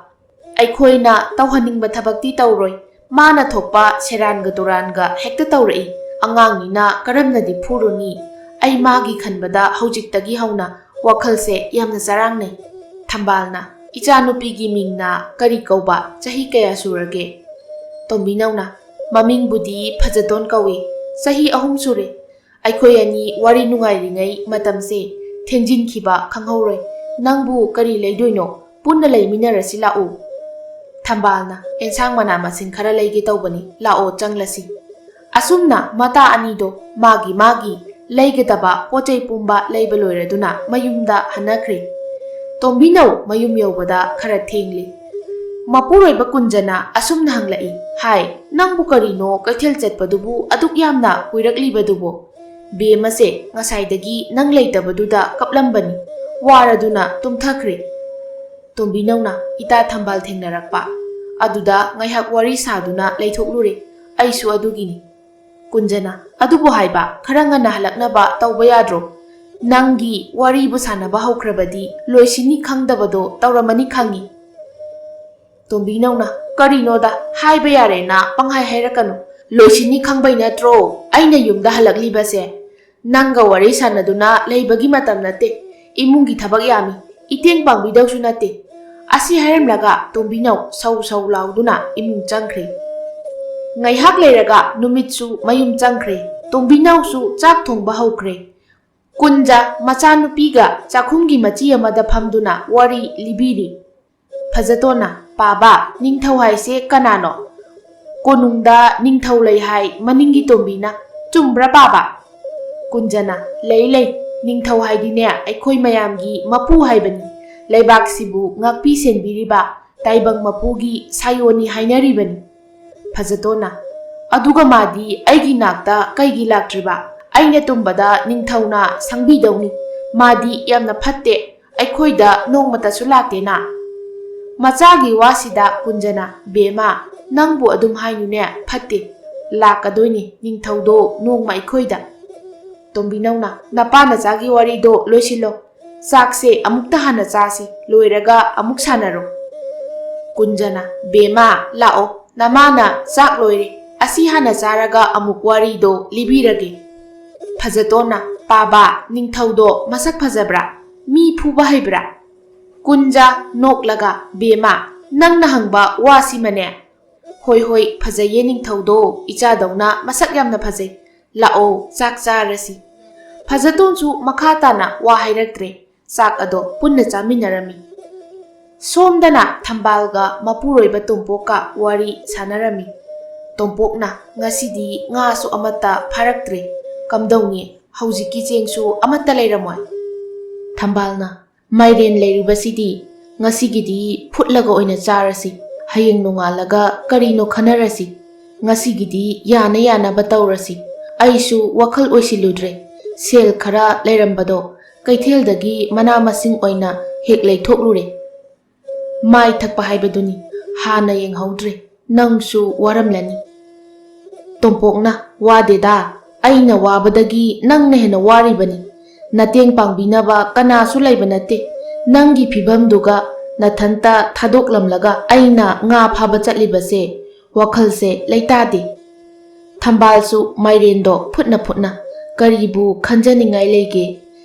ꯑꯩꯈꯣꯏꯅ ꯇꯧꯍꯟꯅꯤꯡꯕ ꯊꯕꯛꯇꯤ ꯇꯧꯔꯣꯏ, ꯃꯥꯅ ꯊꯣꯛꯄ ꯁꯦꯔꯥꯟꯒ ꯇꯨꯔꯥꯟꯒ ꯍꯦꯛꯇ ꯇꯧꯔꯛꯏ꯫ ꯑꯉꯥꯡꯅꯤꯅ ꯀꯔꯝꯅꯗꯤ ꯐꯨꯔꯨꯅꯤ? ꯑꯩ ꯃꯥꯒꯤ ꯈꯟꯕꯗ ꯍꯧꯖꯤꯛꯇꯒꯤ ꯍꯧꯅ ꯋꯥꯈꯜꯁꯦ ꯌꯥꯝꯅ ꯆꯔꯥꯡꯅꯩ꯫ ꯊꯝꯕꯥꯜꯅ, ꯏꯆꯥꯅꯨꯄꯤꯒꯤ ꯃꯤꯡꯅ ꯀꯔꯤ ꯀꯧꯕ? ꯆꯍꯤ ꯀꯌꯥ ꯁꯨꯔꯒꯦ? ꯇꯣꯝꯕꯤꯅꯧꯅ, ꯃꯃꯤꯡꯕꯨꯗꯤ ꯐꯖꯇꯣꯟ ꯀꯧꯏ, ꯆꯍꯤ ꯑꯍꯨꯝ ꯁꯨꯔꯦ꯫ ꯑꯩꯈꯣꯏ ꯑꯅꯤ ꯋꯥꯔꯤ ꯅꯨꯡꯉꯥꯏꯔꯤꯉꯩ ꯃꯇꯝꯁꯦ ꯊꯦꯡꯖꯤꯟꯈꯤꯕ ꯈꯪꯍꯧꯔꯣꯏ꯫ ꯅꯪꯕꯨ ꯀꯔꯤ ꯂꯩꯗꯣꯏꯅꯣ? ꯄꯨꯟꯅ ꯂꯩꯃꯤꯟꯅꯔꯁꯤ ꯂꯥꯛꯎ꯫ ꯊꯝꯕꯥꯜꯅ, ꯑꯦꯟꯁꯥꯡ ꯃꯅꯥ ꯃꯁꯤꯡ ꯈꯔ ꯂꯩꯒꯦ ꯇꯧꯕꯅꯤ, ꯂꯥꯛꯑꯣ ꯆꯪꯂꯁꯤ꯫ ꯑꯁꯨꯝꯅ ꯃꯇꯥ ꯑꯅꯤꯗꯣ ꯃꯥꯒꯤ ꯃꯥꯒꯤ ꯂꯩꯒꯗꯕ ꯄꯣꯠ ꯆꯩ ꯄꯨꯝꯕ ꯂꯩꯕ ꯂꯣꯏꯔꯗꯨꯅ ꯃꯌꯨꯝꯗ ꯍꯟꯅꯈ꯭ꯔꯦ꯫ ꯇꯣꯝꯕꯤꯅꯧ ꯃꯌꯨꯝ ꯌꯧꯕꯗ ꯈꯔ ꯊꯦꯡꯂꯦ꯫ ꯃꯄꯨꯔꯣꯏꯕ ꯀꯨꯟꯖꯅ ꯑꯁꯨꯝꯅ ꯍꯪꯂꯛꯏ, ꯍꯥꯏ, ꯅꯪꯕꯨ ꯀꯔꯤꯅꯣ ꯀꯩꯊꯦꯜ ꯆꯠꯄꯗꯨꯕꯨ ꯑꯗꯨꯛ ꯌꯥꯝꯅ ꯀꯨꯏꯔꯛꯂꯤꯕꯗꯨꯕꯣ? ꯕꯦꯝꯃꯁꯦ ꯉꯁꯥꯏꯗꯒꯤ ꯅꯪ ꯂꯩꯇꯕꯗꯨꯗ ꯀꯞꯂꯝꯕꯅꯤ, ꯋꯥꯔꯗꯨꯅ ꯇꯨꯝꯊꯈ꯭ꯔꯦ꯫ ꯇꯣꯝꯕꯤꯅꯧꯅ ꯏꯇꯥ ꯊꯝꯕꯥꯜ ꯊꯦꯡꯅꯔꯛꯄ ꯑꯗꯨꯗ ꯉꯥꯏꯍꯥꯛ ꯋꯥꯔꯤ ꯁꯥꯗꯨꯅ ꯂꯩꯊꯣꯛꯂꯨꯔꯦ꯫ ꯑꯩꯁꯨ ꯑꯗꯨꯒꯤꯅꯤ꯫ ꯀꯨꯟꯖꯅ, ꯑꯗꯨꯕꯨ ꯍꯥꯏꯕ, ꯈꯔ ꯉꯟꯅ ꯍꯜꯂꯛꯅꯕ ꯇꯧꯕ ꯌꯥꯗ꯭ꯔꯣ? ꯅꯪꯒꯤ ꯋꯥꯔꯤꯕꯨ ꯁꯥꯟꯅꯕ ꯍꯧꯈ꯭ꯔꯕꯗꯤ ꯂꯣꯏꯁꯤꯟꯅꯤ ꯈꯪꯗꯕꯗꯣ ꯇꯧꯔꯝꯃꯅꯤ ꯈꯪꯉꯤ꯫ ꯇꯣꯝꯕꯤꯅꯧꯅ, ꯀꯔꯤꯅꯣꯗ, ꯍꯥꯏꯕ ꯌꯥꯔꯦꯅ ꯄꯪꯍꯥꯏ ꯍꯥꯏꯔꯛꯀꯅꯨ꯫ ꯂꯣꯏꯁꯤꯟꯅꯤ ꯈꯪꯕꯩ ꯅꯠꯇ꯭ꯔꯣ ꯑꯩꯅ ꯌꯨꯝꯗ ꯍꯜꯂꯛꯂꯤꯕꯁꯦ? ꯅꯪꯒ ꯋꯥꯔꯤ ꯁꯥꯟꯅꯗꯨꯅ ꯂꯩꯕꯒꯤ ꯃꯇꯝ ꯅꯠꯇꯦ꯫ ꯏꯃꯨꯡꯒꯤ ꯊꯕꯛ ꯌꯥꯝꯃꯤ, ꯏꯇꯦꯡ ꯄꯥꯡꯕꯤꯗꯧꯁꯨ ꯅꯠꯇꯦ꯫ ꯑꯁꯤ ꯍꯥꯏꯔꯝꯂꯒ ꯇꯣꯝꯕꯤꯅꯧ ꯁꯧ ꯁꯧ ꯂꯥꯎꯗꯨꯅ ꯏꯃꯨꯡ ꯆꯪꯈ꯭ꯔꯦ꯫ ꯉꯥꯏꯍꯥꯛ ꯂꯩꯔꯒ ꯅꯨꯃꯤꯠꯁꯨ ꯃꯌꯨꯝ ꯆꯪꯈ꯭ꯔꯦ꯫ ꯇꯣꯝꯕꯤꯅꯧꯁꯨ ꯆꯥꯛ ꯊꯣꯡꯕ ꯍꯧꯈ꯭ꯔꯦ꯫ ꯀꯨꯟꯖ ꯃꯆꯥꯅꯨꯄꯤꯒ ꯆꯥꯛꯈꯨꯝꯒꯤ ꯃꯆꯤ ꯑꯃꯗ ꯐꯝꯗꯨꯅ ꯋꯥꯔꯤ ꯂꯤꯕꯤꯔꯤ꯫ ꯐꯖꯇꯣꯟꯅ, ꯄꯥꯕ, ꯅꯤꯡꯊꯧ ꯍꯥꯏꯁꯦ ꯀꯅꯥꯅꯣ? ꯀꯣꯅꯨꯡꯗ ꯅꯤꯡꯊꯧ ꯂꯩ ꯍꯥꯏ ꯃꯅꯤꯡꯒꯤ ꯇꯣꯝꯕꯤꯅ꯫ ꯆꯨꯝꯕ꯭ꯔꯥ ꯄꯥꯕ? ꯀꯨꯟꯖꯅ, ꯂꯩ ꯂꯩ, ꯅꯤꯡꯊꯧ ꯍꯥꯏꯗꯤꯅꯦ ꯑꯩꯈꯣꯏ ꯃꯌꯥꯝꯒꯤ ꯃꯄꯨ ꯍꯥꯏꯕꯅꯤ꯫ ꯂꯩꯕꯥꯛꯁꯤꯕꯨ ꯉꯥꯛꯄꯤ ꯁꯦꯟꯕꯤꯔꯤꯕ ꯇꯥꯏꯕꯪ ꯃꯄꯨꯒꯤ ꯁꯥꯌꯣꯟꯅꯤ ꯍꯥꯏꯅꯔꯤꯕꯅꯤ꯫ ꯐꯖꯇꯣꯟꯅ, ꯑꯗꯨꯒ ꯃꯥꯗꯤ ꯑꯩꯒꯤ ꯅꯥꯛꯇ ꯀꯩꯒꯤ ꯂꯥꯛꯇ꯭ꯔꯤꯕ? ꯑꯩꯅ ꯇꯨꯝꯕꯗ ꯅꯤꯡꯊꯧꯅ ꯁꯪꯕꯤꯗꯧꯅꯤ꯫ ꯃꯥꯗꯤ ꯌꯥꯝꯅ ꯐꯠꯇꯦ, ꯑꯩꯈꯣꯏꯗ ꯅꯣꯡꯃꯇꯁꯨ ꯂꯥꯛꯇꯦꯅ꯫ ꯃꯆꯥꯒꯤ ꯋꯥꯁꯤꯗ ꯀꯨꯟꯖꯅ, "ꯕꯦꯝꯃ, ꯅꯪꯕꯨ ꯑꯗꯨꯝ ꯍꯥꯏꯅꯨꯅꯦ, ꯐꯠꯇꯦ꯫ ꯂꯥꯛꯀꯗꯣꯏꯅꯤ ꯅꯤꯡꯊꯧꯗꯣ ꯅꯣꯡꯃ ꯑꯩꯈꯣꯏꯗ꯫" ꯇꯣꯝꯕꯤꯅꯧꯅ, "ꯅꯄꯥ ꯅꯆꯥꯒꯤ ꯋꯥꯔꯤꯗꯣ ꯂꯣꯏꯁꯤꯜꯂꯣ꯫ ꯆꯥꯛꯁꯦ ꯑꯃꯨꯛꯇ ꯍꯥꯟꯅ ꯆꯥꯁꯤ, ꯂꯣꯏꯔꯒ ꯑꯃꯨꯛ ꯁꯥꯟꯅꯔꯣ꯫" ꯀꯨꯟꯖꯅ, "ꯕꯦꯝꯃ, ꯂꯥꯛꯑꯣ, ꯅꯃꯥꯅ ꯆꯥꯛ ꯂꯣꯏꯔꯦ, ꯑꯁꯤ ꯍꯥꯟꯅ ꯆꯥꯔꯒ ꯑꯃꯨꯛ ꯋꯥꯔꯤꯗꯣ ꯂꯤꯕꯤꯔꯒꯦ꯫" ꯐꯖꯇꯣꯟꯅ, "ꯄꯥꯕ, ꯅꯤꯡꯊꯧꯗꯣ ꯃꯁꯛ ꯐꯖꯕ꯭ꯔꯥ? ꯃꯤ ꯐꯨꯕ ꯍꯩꯕ꯭ꯔꯥ?" ꯀꯨꯟꯖ, ꯅꯣꯛꯂꯒ, "ꯕꯦꯝꯃ, ꯅꯪꯅ ꯍꯪꯕ ꯋꯥꯁꯤꯃꯅꯦ?" "ꯍꯣꯏ, ꯍꯣꯏ, ꯐꯖꯩꯌꯦ ꯅꯤꯡꯊꯧꯗꯣ, ꯏꯆꯥꯗꯧꯅ ꯃꯁꯛ ꯌꯥꯝꯅ ꯐꯖꯩ꯫ ꯂꯥꯛꯑꯣ, ꯆꯥꯛ ꯆꯥꯔꯁꯤ꯫" ꯐꯖꯇꯣꯟꯁꯨ ꯃꯈꯥ ꯇꯥꯅ ꯋꯥ ꯍꯥꯏꯔꯛꯇ꯭ꯔꯦ꯫ ꯆꯥꯛ ꯑꯗꯣ ꯄꯨꯟꯅ ꯆꯥꯃꯤꯟꯅꯔꯝꯃꯤ꯫ ꯁꯣꯝꯗꯅ ꯊꯝꯕꯥꯜꯒ ꯃꯄꯨꯔꯣꯏꯕ ꯇꯣꯝꯄꯣꯛꯀ ꯋꯥꯔꯤ ꯁꯥꯟꯅꯔꯝꯃꯤ꯫ ꯇꯣꯝꯄꯣꯛꯅ, "ꯉꯁꯤꯗꯤ ꯉꯥꯁꯨ ꯑꯃꯠꯇ ꯐꯥꯔꯛꯇ꯭ꯔꯦ꯫ ꯀꯝꯗꯧꯅꯤ? ꯍꯧꯖꯤꯛꯀꯤ ꯆꯦꯡꯁꯨ ꯑꯃꯠꯇ ꯂꯩꯔꯝꯃꯣꯏ꯫" ꯊꯝꯕꯥꯜꯅ, "ꯃꯥꯏꯔꯦꯟ ꯂꯩꯔꯤꯕꯁꯤꯗꯤ ꯉꯁꯤꯒꯤꯗꯤ ꯐꯨꯠꯂꯒ ꯑꯣꯏꯅ ꯆꯥꯔꯁꯤ꯫ ꯍꯌꯦꯡ ꯅꯣꯡꯉꯥꯜꯂꯒ ꯀꯔꯤꯅꯣ ꯈꯟꯅꯔꯁꯤ꯫ ꯉꯁꯤꯒꯤꯗꯤ ꯌꯥꯅ ꯌꯥꯅꯕ ꯇꯧꯔꯁꯤ꯫ ꯑꯩꯁꯨ ꯋꯥꯈꯜ ꯑꯣꯏꯁꯤꯜꯂꯨꯗ꯭ꯔꯦ꯫ ꯁꯦꯜ ꯈꯔ ꯂꯩꯔꯝꯕꯗꯣ ꯀꯩꯊꯦꯜꯗꯒꯤ ꯃꯅꯥ ꯃꯁꯤꯡ ꯑꯣꯏꯅ ꯍꯦꯛ ꯂꯩꯊꯣꯛꯂꯨꯔꯦ꯫ ꯃꯥꯏ ꯊꯛꯄ ꯍꯥꯏꯕꯗꯨꯅꯤ, ꯍꯥꯟꯅ ꯌꯦꯡꯍꯧꯗ꯭ꯔꯦ꯫ ꯅꯪꯁꯨ ꯋꯥꯔꯝꯂꯅꯤ꯫" ꯇꯣꯝꯄꯣꯛꯅ, "ꯋꯥꯗꯦꯗ, ꯑꯩꯅ ꯋꯥꯕꯗꯒꯤ ꯅꯪꯅ ꯍꯦꯟꯅ ꯋꯥꯔꯤꯕꯅꯤ꯫ ꯅꯇꯦꯡ ꯄꯥꯡꯕꯤꯅꯕ ꯀꯅꯥꯁꯨ ꯂꯩꯕ ꯅꯠꯇꯦ꯫ ꯅꯪꯒꯤ ꯐꯤꯚꯝꯗꯨꯒ ꯅꯊꯟꯇ ꯊꯥꯗꯣꯛꯂꯝꯂꯒ ꯑꯩꯅ ꯉꯥ ꯐꯥꯕ ꯆꯠꯂꯤꯕꯁꯦ ꯋꯥꯈꯜꯁꯦ ꯂꯩꯇꯥꯗꯦ꯫" ꯊꯝꯕꯥꯜꯁꯨ ꯃꯥꯏꯔꯦꯟꯗꯣ ꯐꯨꯠꯅ ꯐꯨꯠꯅ, "ꯀꯔꯤꯕꯨ ꯈꯟꯖꯅꯤꯡꯉꯥꯏ ꯂꯩꯒꯦ?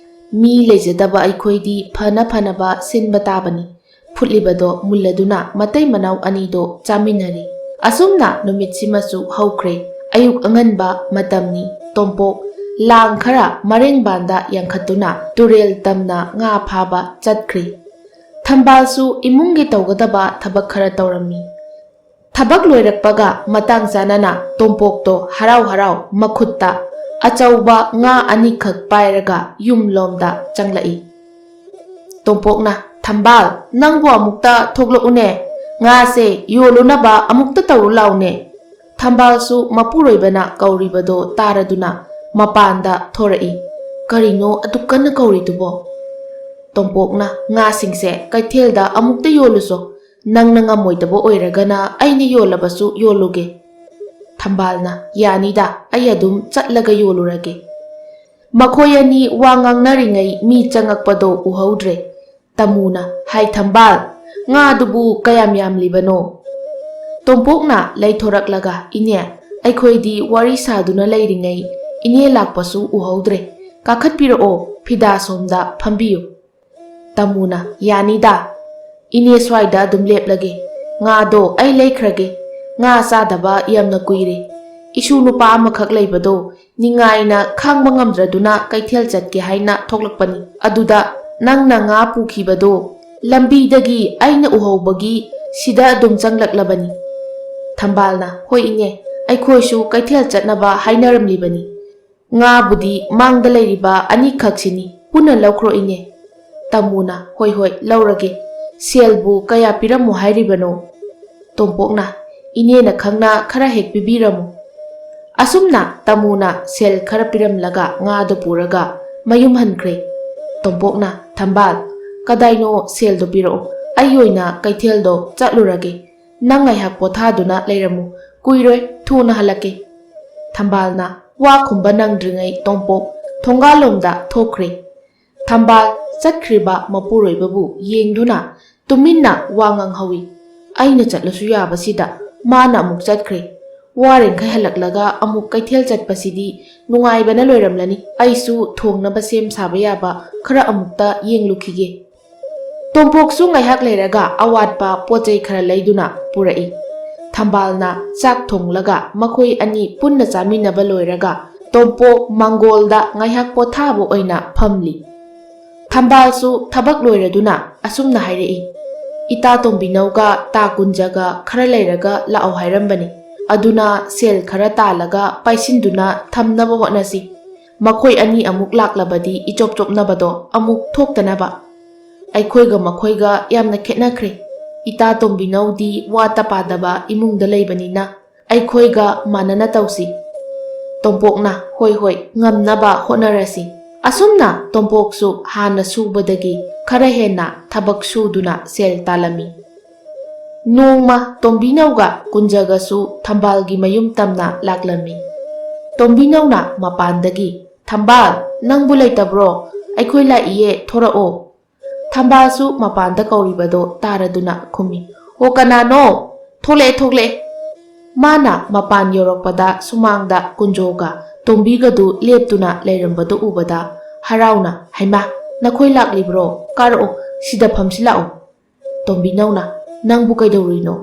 ꯃꯤ ꯂꯩꯖꯗꯕ ꯑꯩꯈꯣꯏꯗꯤ ꯐꯅ ꯐꯅꯕ ꯁꯤꯟꯕ ꯇꯥꯕꯅꯤ꯫" ꯐꯨꯠꯂꯤꯕꯗꯣ ꯃꯨꯜꯂꯗꯨꯅ ꯃꯇꯩ ꯃꯅꯥꯎ ꯑꯅꯤꯗꯣ ꯆꯥꯃꯤꯟꯅꯔꯤ꯫ ꯑꯁꯨꯝꯅ ꯅꯨꯃꯤꯠꯁꯤꯃꯁꯨ ꯍꯧꯈ꯭ꯔꯦ꯫ ꯑꯌꯨꯛ ꯑꯉꯟꯕ ꯃꯇꯝꯅꯤ꯫ ꯇꯣꯝꯄꯣꯛ ꯂꯥꯡ ꯈꯔ ꯃꯔꯦꯡꯕꯥꯟꯗ ꯌꯥꯡꯈꯠꯇꯨꯅ ꯇꯨꯔꯦꯜ ꯇꯝꯅ ꯉꯥ ꯐꯥꯕ ꯆꯠꯈ꯭ꯔꯤ꯫ ꯊꯝꯕꯥꯜꯁꯨ ꯏꯃꯨꯡꯒꯤ ꯇꯧꯒꯗꯕ ꯊꯕꯛ ꯈꯔ ꯇꯧꯔꯝꯃꯤ꯫ ꯊꯕꯛ ꯂꯣꯏꯔꯛꯄꯒ ꯃꯇꯥꯡ ꯆꯥꯅꯅ ꯇꯣꯝꯄꯣꯛꯇꯣ ꯍꯔꯥꯎ ꯍꯔꯥꯎ ꯃꯈꯨꯠꯇ ꯑꯆꯧꯕ ꯉꯥ ꯑꯅꯤꯈꯛ ꯄꯥꯏꯔꯒ ꯌꯨꯝꯂꯣꯝꯗ ꯆꯪꯂꯛꯏ꯫ ꯇꯣꯝꯄꯣꯛꯅ, "ꯊꯝꯕꯥꯜ, ꯅꯪꯕꯨ ꯑꯃꯨꯛꯇ ꯊꯣꯛꯂꯛꯎꯅꯦ꯫ ꯉꯥꯁꯦ ꯌꯣꯜꯂꯨꯅꯕ ꯑꯃꯨꯛꯇ ꯇꯧꯔꯨ ꯂꯥꯎꯅꯦ꯫" ꯊꯝꯕꯥꯜꯁꯨ ꯃꯄꯨꯔꯣꯏꯕꯅ ꯀꯧꯔꯤꯕꯗꯣ ꯇꯥꯔꯗꯨꯅ ꯃꯄꯥꯟꯗ ꯊꯣꯔꯛꯏ꯫ "ꯀꯔꯤꯅꯣ ꯑꯗꯨꯛ ꯀꯟꯅ ꯀꯧꯔꯤꯗꯨꯕꯣ?" ꯇꯣꯝꯄꯣꯛꯅ, "ꯉꯥꯁꯤꯡꯁꯦ ꯀꯩꯊꯦꯜꯗ ꯑꯃꯨꯛꯇ ꯌꯣꯜꯂꯨꯁꯣ꯫ ꯅꯪꯅ ꯉꯝꯃꯣꯏꯗꯕ ꯑꯣꯏꯔꯒꯅ ꯑꯩꯅ ꯌꯣꯜꯂꯕꯁꯨ ꯌꯣꯜꯂꯨꯒꯦ꯫" ꯊꯝꯕꯥꯜꯅ, "ꯌꯥꯅꯤꯗ, ꯑꯩ ꯑꯗꯨꯝ ꯆꯠꯂꯒ ꯌꯣꯜꯂꯨꯔꯒꯦ꯫" ꯃꯈꯣꯏ ꯑꯅꯤ ꯋꯥ ꯉꯥꯡꯅꯔꯤꯉꯩ ꯃꯤ ꯆꯪꯉꯛꯄꯗꯣ ꯎꯍꯧꯗ꯭ꯔꯦ꯫ ꯇꯃꯨꯅ, "ꯍꯥꯏ ꯊꯝꯕꯥꯜ, ꯉꯥꯗꯨꯕꯨ ꯀꯌꯥꯝ ꯌꯥꯝꯂꯤꯕꯅꯣ?" ꯇꯣꯝꯄꯣꯛꯅ ꯂꯩꯊꯣꯔꯛꯂꯒ, "ꯏꯅꯦ, ꯑꯩꯈꯣꯏꯗꯤ ꯋꯥꯔꯤ ꯁꯥꯗꯨꯅ ꯂꯩꯔꯤꯉꯩ ꯏꯅꯦ ꯂꯥꯛꯄꯁꯨ ꯎꯍꯧꯗ꯭ꯔꯦ꯫ ꯀꯥꯈꯠꯄꯤꯔꯛꯑꯣ, ꯐꯤꯗꯥ ꯁꯣꯝꯗ ꯐꯝꯕꯤꯌꯨ꯫" ꯇꯃꯨꯅ, "ꯌꯥꯅꯤꯗ꯫ ꯏꯅꯦ ꯁ꯭ꯋꯥꯏꯗ ꯑꯗꯨꯝ ꯂꯦꯞꯂꯒꯦ꯫ ꯉꯥꯗꯣ ꯑꯩ ꯂꯩꯈ꯭ꯔꯒꯦ꯫ ꯉꯥ ꯆꯥꯗꯕ ꯌꯥꯝꯅ ꯀꯨꯏꯔꯦ꯫ ꯏꯁꯨ ꯅꯨꯄꯥ ꯑꯃꯈꯛ ꯂꯩꯕꯗꯣ ꯅꯤꯡꯉꯥꯏꯅ ꯈꯥꯡꯕ ꯉꯝꯗ꯭ꯔꯗꯨꯅ ꯀꯩꯊꯦꯜ ꯆꯠꯀꯦ ꯍꯥꯏꯅ ꯊꯣꯛꯂꯛꯄꯅꯤ꯫ ꯑꯗꯨꯗ ꯅꯪꯅ ꯉꯥ ꯄꯨꯈꯤꯕꯗꯣ ꯂꯝꯕꯤꯗꯒꯤ ꯑꯩꯅ ꯎꯍꯧꯕꯒꯤ ꯁꯤꯗ ꯑꯗꯨꯝ ꯆꯪꯂꯛꯂꯕꯅꯤ꯫" ꯊꯝꯕꯥꯜꯅ, "ꯍꯣꯏ ꯏꯅꯦ, ꯑꯩꯈꯣꯏꯁꯨ ꯀꯩꯊꯦꯜ ꯆꯠꯅꯕ ꯍꯥꯏꯅꯔꯝꯂꯤꯕꯅꯤ꯫ ꯉꯥꯕꯨꯗꯤ ꯃꯥꯡꯗ ꯂꯩꯔꯤꯕ ꯑꯅꯤꯈꯛꯁꯤꯅꯤ, ꯄꯨꯟꯅ ꯂꯧꯈ꯭ꯔꯣ ꯏꯅꯦ꯫" ꯇꯃꯨꯅ, "ꯍꯣꯏ ꯍꯣꯏ, ꯂꯧꯔꯒꯦ꯫ ꯁꯦꯜꯕꯨ ꯀꯌꯥ ꯄꯤꯔꯝꯃꯣ ꯍꯥꯏꯔꯤꯕꯅꯣ?" ꯇꯣꯝꯄꯣꯛꯅ, "ꯏꯅꯦꯅ ꯈꯪꯅ ꯈꯔ ꯍꯦꯛ ꯄꯤꯕꯤꯔꯝꯃꯨ꯫" ꯑꯁꯨꯝꯅ ꯇꯃꯨꯅ ꯁꯦꯜ ꯈꯔ ꯄꯤꯔꯝꯂꯒ ꯉꯥꯗꯨ ꯄꯨꯔꯒ ꯃꯌꯨꯝ ꯍꯟꯈ꯭ꯔꯦ꯫ ꯇꯣꯝꯄꯣꯛꯅ, "ꯊꯝꯕꯥꯜ, ꯀꯗꯥꯏꯅꯣ ꯁꯦꯜꯗꯨ ꯄꯤꯔꯛꯑꯣ, ꯑꯩ ꯑꯣꯏꯅ ꯀꯩꯊꯦꯜꯗꯣ ꯆꯠꯂꯨꯔꯒꯦ꯫ ꯅꯪ ꯉꯥꯏꯍꯥꯛ ꯄꯣꯊꯥꯗꯨꯅ ꯂꯩꯔꯝꯃꯨ, ꯀꯨꯏꯔꯣꯏ, ꯊꯨꯅ ꯍꯜꯂꯛꯀꯦ꯫" ꯊꯝꯕꯥꯜꯅ ꯋꯥ ꯈꯨꯝꯕ ꯅꯪꯗ꯭ꯔꯤꯉꯩ ꯇꯣꯝꯄꯣꯛ ꯊꯣꯡꯒꯥꯜꯂꯣꯝꯗ ꯊꯣꯛꯈ꯭ꯔꯦ꯫ ꯊꯝꯕꯥꯜ ꯆꯠꯈ꯭ꯔꯤꯕ ꯃꯄꯨꯔꯣꯏꯕꯕꯨ ꯌꯦꯡꯗꯨꯅ ꯇꯨꯃꯤꯟꯅ ꯋꯥ ꯉꯥꯡꯍꯧꯏ꯫ "ꯑꯩꯅ ꯆꯠꯂꯁꯨ ꯌꯥꯕꯁꯤꯗ ꯃꯥꯅ ꯑꯃꯨꯛ ꯆꯠꯈ꯭ꯔꯦ꯫ ꯋꯥꯔꯦꯡꯈꯩ ꯍꯜꯂꯛꯂꯒ ꯑꯃꯨꯛ ꯀꯩꯊꯦꯜ ꯆꯠꯄꯁꯤꯗꯤ ꯅꯨꯡꯉꯥꯏꯕꯅ ꯂꯣꯏꯔꯝꯂꯅꯤ꯫ ꯑꯩꯁꯨ ꯊꯣꯡꯅꯕ ꯁꯦꯝ ꯁꯥꯕ ꯌꯥꯕ ꯈꯔ ꯑꯃꯨꯛꯇ ꯌꯦꯡꯂꯨꯈꯤꯒꯦ꯫" ꯇꯣꯝꯄꯣꯛꯁꯨ ꯉꯥꯏꯍꯥꯛ ꯂꯩꯔꯒ ꯑꯋꯥꯠꯄ ꯄꯣꯠ ꯆꯩ ꯈꯔ ꯂꯩꯗꯨꯅ ꯄꯨꯔꯛꯏ꯫ ꯊꯝꯕꯥꯜꯅ ꯆꯥꯛ ꯊꯣꯡꯂꯒ ꯃꯈꯣꯏ ꯑꯅꯤ ꯄꯨꯟꯅ ꯆꯥꯃꯤꯟꯅꯕ ꯂꯣꯏꯔꯒ ꯇꯣꯝꯄꯣꯛ ꯃꯥꯡꯒꯣꯜꯗ ꯉꯥꯏꯍꯥꯛ ꯄꯣꯊꯥꯕ ꯑꯣꯏꯅ ꯐꯝꯂꯤ꯫ ꯊꯝꯕꯥꯜꯁꯨ ꯊꯕꯛ ꯂꯣꯏꯔꯗꯨꯅ ꯑꯁꯨꯝꯅ ꯍꯥꯏꯔꯛꯏ, "ꯏꯇꯥ ꯇꯣꯝꯕꯤꯅꯧꯒ ꯇꯥ ꯀꯨꯟꯖꯒ ꯈꯔ ꯂꯩꯔꯒ ꯂꯥꯛꯑꯣ ꯍꯥꯏꯔꯝꯕꯅꯤ꯫ ꯑꯗꯨꯅ ꯁꯦꯜ ꯈꯔ ꯇꯥꯜꯂꯒ ꯄꯥꯏꯁꯤꯟꯗꯨꯅ ꯊꯝꯅꯕ ꯍꯣꯠꯅꯁꯤ꯫ ꯃꯈꯣꯏ ꯑꯅꯤ ꯑꯃꯨꯛ ꯂꯥꯛꯂꯕꯗꯤ ꯏꯆꯣꯞ ꯆꯣꯞꯅꯕꯗꯣ ꯑꯃꯨꯛ ꯊꯣꯛꯇꯅꯕ꯫ ꯑꯩꯈꯣꯏꯒ ꯃꯈꯣꯏꯒ ꯌꯥꯝꯅ ꯈꯦꯠꯅꯈ꯭ꯔꯦ꯫ ꯏꯇꯥ ꯇꯣꯝꯕꯤꯅꯧꯗꯤ ꯋꯥꯠꯇ ꯄꯥꯗꯕ ꯏꯃꯨꯡꯗ ꯂꯩꯕꯅꯤꯅ ꯑꯩꯈꯣꯏꯒ ꯃꯥꯟꯅꯅ ꯇꯧꯁꯤ꯫" ꯇꯣꯝꯄꯣꯛꯅ, "ꯍꯣꯏ ꯍꯣꯏ, ꯉꯝꯅꯕ ꯍꯣꯠꯅꯔꯁꯤ꯫" ꯑꯁꯨꯝꯅ ꯇꯣꯝꯄꯣꯛꯁꯨ ꯍꯥꯟꯅ ꯁꯨꯕꯗꯒꯤ ꯈꯔ ꯍꯦꯟꯅ ꯊꯕꯛ ꯁꯨꯗꯨꯅ ꯁꯦꯜ ꯇꯥꯜꯂꯝꯃꯤ꯫ ꯅꯣꯡꯃ ꯇꯣꯝꯕꯤꯅꯧꯒ ꯀꯨꯟꯖꯒꯁꯨ ꯊꯝꯕꯥꯜꯒꯤ ꯃꯌꯨꯝ ꯇꯝꯅ ꯂꯥꯛꯂꯝꯃꯤ꯫ ꯇꯣꯝꯕꯤꯅꯧꯅ ꯃꯄꯥꯟꯗꯒꯤ, "ꯊꯝꯕꯥꯜ, ꯅꯪꯕꯨ ꯂꯩꯇꯕ꯭ꯔꯣ? ꯑꯩꯈꯣꯏ ꯂꯥꯛꯏꯌꯦ, ꯊꯣꯔꯛꯑꯣ꯫" ꯊꯝꯕꯥꯜꯁꯨ ꯃꯄꯥꯟꯗ ꯀꯧꯔꯤꯕꯗꯣ ꯇꯥꯔꯗꯨꯅ ꯈꯨꯝꯃꯤ, "ꯑꯣ, ꯀꯅꯥꯅꯣ? ꯊꯣꯛꯂꯛꯑꯦ, ꯊꯣꯛꯂꯛꯑꯦ꯫" ꯃꯥꯅ ꯃꯄꯥꯟ ꯌꯧꯔꯛꯄꯗ ꯁꯨꯃꯥꯡꯗ ꯀꯨꯟꯖꯣꯒ ꯇꯣꯝꯕꯤꯒꯗꯨ ꯂꯦꯞꯇꯨꯅ ꯂꯩꯔꯝꯕꯗꯨ ꯎꯕꯗ ꯍꯔꯥꯎꯅ, "ꯍꯩꯃꯥ, ꯅꯈꯣꯏ ꯂꯥꯛꯂꯤꯕ꯭ꯔꯣ? ꯀꯥꯔꯛꯑꯣ, ꯁꯤꯗ ꯐꯝꯁꯤ ꯂꯥꯛꯑꯣ꯫" ꯇꯣꯝꯕꯤꯅꯧꯅ, "ꯅꯪꯕꯨ ꯀꯩꯗꯧꯔꯨꯏꯅꯣ?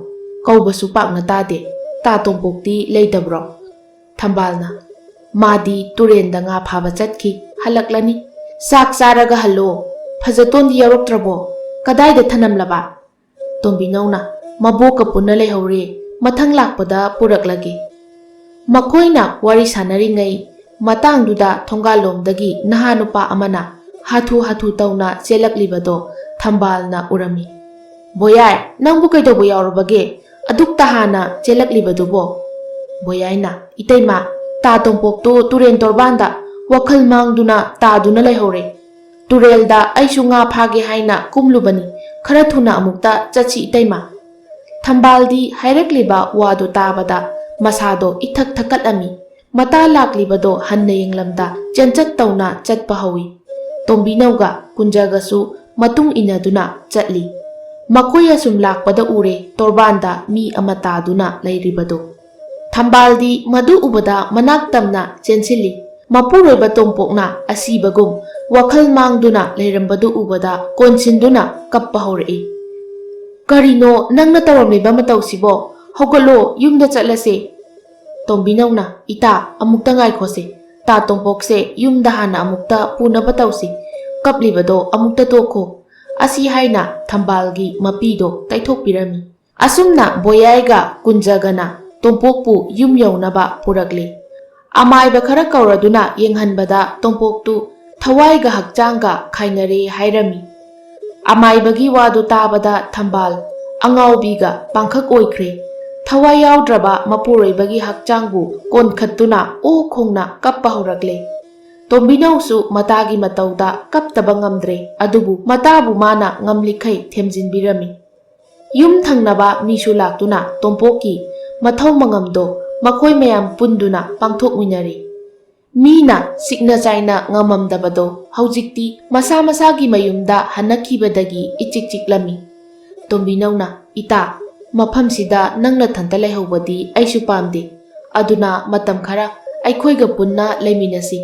ꯀꯧꯕꯁꯨ ꯄꯥꯛꯅ ꯇꯥꯗꯦ꯫ ꯇꯥ ꯇꯣꯝꯄꯣꯛꯇꯤ ꯂꯩꯇꯕ꯭ꯔꯣ?" ꯊꯝꯕꯥꯜꯅ, "ꯃꯥꯗꯤ ꯇꯨꯔꯦꯟꯗ ꯉꯥ ꯐꯥꯕ ꯆꯠꯈꯤ, ꯍꯜꯂꯛꯂꯅꯤ꯫ ꯆꯥꯛ ꯆꯥꯔꯒ ꯍꯜꯂꯣ꯫ ꯐꯖꯇꯣꯟꯗꯤ ꯌꯥꯎꯔꯛꯇ꯭ꯔꯕꯣ? ꯀꯗꯥꯏꯗ ꯊꯅꯝꯂꯕ?" ꯇꯣꯝꯕꯤꯅꯧꯅ, "ꯃꯕꯣꯛꯀ ꯄꯨꯟꯅ ꯂꯩꯍꯧꯔꯦ, ꯃꯊꯪ ꯂꯥꯛꯄꯗ ꯄꯨꯔꯛꯂꯒꯦ꯫" ꯃꯈꯣꯏꯅ ꯋꯥꯔꯤ ꯁꯥꯟꯅꯔꯤꯉꯩ ꯃꯇꯥꯡꯗꯨꯗ ꯊꯣꯡꯒꯥꯜꯂꯣꯝꯗꯒꯤ ꯅꯍꯥ ꯅꯨꯄꯥ ꯑꯃꯅ ꯍꯥꯊꯨ ꯍꯥꯊꯨ ꯇꯧꯅ ꯆꯦꯜꯂꯛꯂꯤꯕꯗꯣ ꯊꯝꯕꯥꯜꯅ ꯎꯔꯝꯃꯤ꯫ "ꯕꯣꯌꯥꯏ, ꯅꯪꯕꯨ ꯀꯩꯗꯧꯕ ꯌꯥꯎꯔꯕꯒꯦ? ꯑꯗꯨꯛ ꯇꯍꯥꯅ ꯆꯦꯜꯂꯛꯂꯤꯕꯗꯨꯕꯣ?" ꯕꯣꯌꯥꯏꯅ, "ꯏꯇꯩꯃ, ꯇꯥ ꯇꯣꯝꯄꯣꯛꯇꯨ ꯇꯨꯔꯦꯟ ꯇꯣꯔꯕꯥꯟꯗ ꯋꯥꯈꯜ ꯃꯥꯡꯗꯨꯅ ꯇꯥꯗꯨꯅ ꯂꯩꯍꯧꯔꯦ꯫ ꯇꯨꯔꯦꯜꯗ ꯑꯩꯁꯨ ꯉꯥ ꯐꯥꯒꯦ ꯍꯥꯏꯅ ꯀꯨꯝꯂꯨꯕꯅꯤ, ꯈꯔ ꯊꯨꯅ ꯑꯃꯨꯛꯇ ꯆꯠꯁꯤ ꯏꯇꯩꯃ꯫" ꯊꯝꯕꯥꯜꯗꯤ ꯍꯥꯏꯔꯛꯂꯤꯕ ꯋꯥꯗꯨ ꯇꯥꯕꯗ ꯃꯁꯥꯗꯣ ꯏꯊꯛ ꯊꯛꯀꯠꯂꯝꯃꯤ꯫ ꯃꯇꯥ ꯂꯥꯛꯂꯤꯕꯗꯣ ꯍꯟꯅ ꯌꯦꯡꯂꯝꯗ ꯆꯦꯟꯆꯠ ꯇꯧꯅ ꯆꯠꯄ ꯍꯧꯏ꯫ ꯇꯣꯝꯕꯤꯅꯧꯒ ꯀꯨꯟꯖꯒꯁꯨ ꯃꯇꯨꯡ ꯏꯟꯅꯗꯨꯅ ꯆꯠꯂꯤ꯫ ꯃꯈꯣꯏ ꯑꯁꯨꯝ ꯂꯥꯛꯄꯗ ꯎꯔꯦ ꯇꯣꯔꯕꯥꯟꯗ ꯃꯤ ꯑꯃ ꯇꯥꯗꯨꯅ ꯂꯩꯔꯤꯕꯗꯨ꯫ ꯊꯝꯕꯥꯜꯗꯤ ꯃꯗꯨ ꯎꯕꯗ ꯃꯅꯥꯛ ꯇꯝꯅ ꯆꯦꯟꯁꯤꯜꯂꯤ꯫ ꯃꯄꯨꯔꯣꯏꯕ ꯇꯣꯝꯄꯣꯛꯅ ꯑꯁꯤꯕꯒꯨꯝ ꯋꯥꯈꯜ ꯃꯥꯡꯗꯨꯅ ꯂꯩꯔꯝꯕꯗꯨ ꯎꯕꯗ ꯀꯣꯟꯁꯤꯟꯗꯨꯅ ꯀꯞꯄ ꯍꯧꯔꯛꯏ꯫ "ꯀꯔꯤꯅꯣ ꯅꯪꯅ ꯇꯧꯔꯝꯂꯤꯕ ꯃꯇꯧꯁꯤꯕꯣ? ꯍꯧꯒꯠꯂꯣ, ꯌꯨꯝꯗ ꯆꯠꯂꯁꯦ꯫" ꯇꯣꯝꯕꯤꯅꯧꯅ, "ꯏꯇꯥ, ꯑꯃꯨꯛꯇ ꯉꯥꯏꯈꯣꯁꯦ꯫ ꯇꯥ ꯇꯣꯝꯄꯣꯛꯁꯦ ꯌꯨꯝꯗ ꯍꯥꯟꯅ ꯑꯃꯨꯛꯇ ꯄꯨꯅꯕ ꯇꯧꯁꯤ꯫ ꯀꯞꯂꯤꯕꯗꯣ ꯑꯃꯨꯛꯇ ꯇꯣꯛꯈꯣ꯫" ꯑꯁꯤ ꯍꯥꯏꯅ ꯊꯝꯕꯥꯜꯒꯤ ꯃꯄꯤꯗꯣ ꯇꯩꯊꯣꯛꯄꯤꯔꯝꯃꯤ꯫ ꯑꯁꯨꯝꯅ ꯕꯣꯌꯥꯏꯒ ꯀꯨꯟꯖꯒꯅ ꯇꯣꯝꯄꯣꯛꯄꯨ ꯌꯨꯝ ꯌꯧꯅꯕ ꯄꯨꯔꯛꯂꯦ꯫ ꯑꯃꯥꯏꯕ ꯈꯔ ꯀꯧꯔꯗꯨꯅ ꯌꯦꯡꯍꯟꯕꯗ ꯇꯣꯝꯄꯣꯛꯇꯨ ꯊꯋꯥꯏꯒ ꯍꯛꯆꯥꯡꯒ ꯈꯥꯏꯅꯔꯦ ꯍꯥꯏꯔꯝꯃꯤ꯫ ꯑꯃꯥꯏꯕꯒꯤ ꯋꯥꯗꯨ ꯇꯥꯕꯗ ꯊꯝꯕꯥꯜ ꯑꯉꯥꯎꯕꯤꯒ ꯄꯥꯡꯈꯛ ꯑꯣꯏꯈ꯭ꯔꯦ꯫ ꯊꯋꯥꯏ ꯌꯥꯎꯗ꯭ꯔꯕ ꯃꯄꯨꯔꯣꯏꯕꯒꯤ ꯍꯛꯆꯥꯡꯕꯨ ꯀꯣꯟꯈꯠꯇꯨꯅ ꯑꯣ ꯈꯣꯡꯅ ꯀꯞꯄ ꯍꯧꯔꯛꯂꯦ꯫ ꯇꯣꯝꯕꯤꯅꯧꯁꯨ ꯃꯇꯥꯒꯤ ꯃꯇꯧꯗ ꯀꯞꯇꯕ ꯉꯝꯗ꯭ꯔꯦ, ꯑꯗꯨꯕꯨ ꯃꯇꯥꯕꯨ ꯃꯥꯅ ꯉꯝꯂꯤꯈꯩ ꯊꯦꯝꯖꯤꯟꯕꯤꯔꯝꯃꯤ꯫ ꯌꯨꯝ ꯊꯪꯅꯕ ꯃꯤꯁꯨ ꯂꯥꯛꯇꯨꯅ ꯇꯣꯝꯄꯣꯛꯀꯤ ꯃꯊꯧ ꯃꯉꯝꯗꯣ ꯃꯈꯣꯏ ꯃꯌꯥꯝ ꯄꯨꯟꯗꯨꯅ ꯄꯥꯡꯊꯣꯛꯃꯤꯟꯅꯔꯤ꯫ ꯃꯤꯅ ꯁꯤꯛꯅ ꯆꯥꯏꯅ ꯉꯝꯃꯝꯗꯕꯗꯣ ꯍꯧꯖꯤꯛꯇꯤ ꯃꯁꯥ ꯃꯁꯥꯒꯤ ꯃꯌꯨꯝꯗ ꯍꯟꯅꯈꯤꯕꯗꯒꯤ ꯏꯆꯤꯛ ꯆꯤꯛꯂꯝꯃꯤ꯫ ꯇꯣꯝꯕꯤꯅꯧꯅ, "ꯏꯇꯥ, ꯃꯐꯝꯁꯤꯗ ꯅꯪ ꯅꯊꯟꯇ ꯂꯩꯍꯧꯕꯗꯤ ꯑꯩꯁꯨ ꯄꯥꯝꯗꯦ꯫ ꯑꯗꯨꯅ ꯃꯇꯝ ꯈꯔ ꯑꯩꯈꯣꯏꯒ ꯄꯨꯟꯅ ꯂꯩꯃꯤꯟꯅꯁꯤ꯫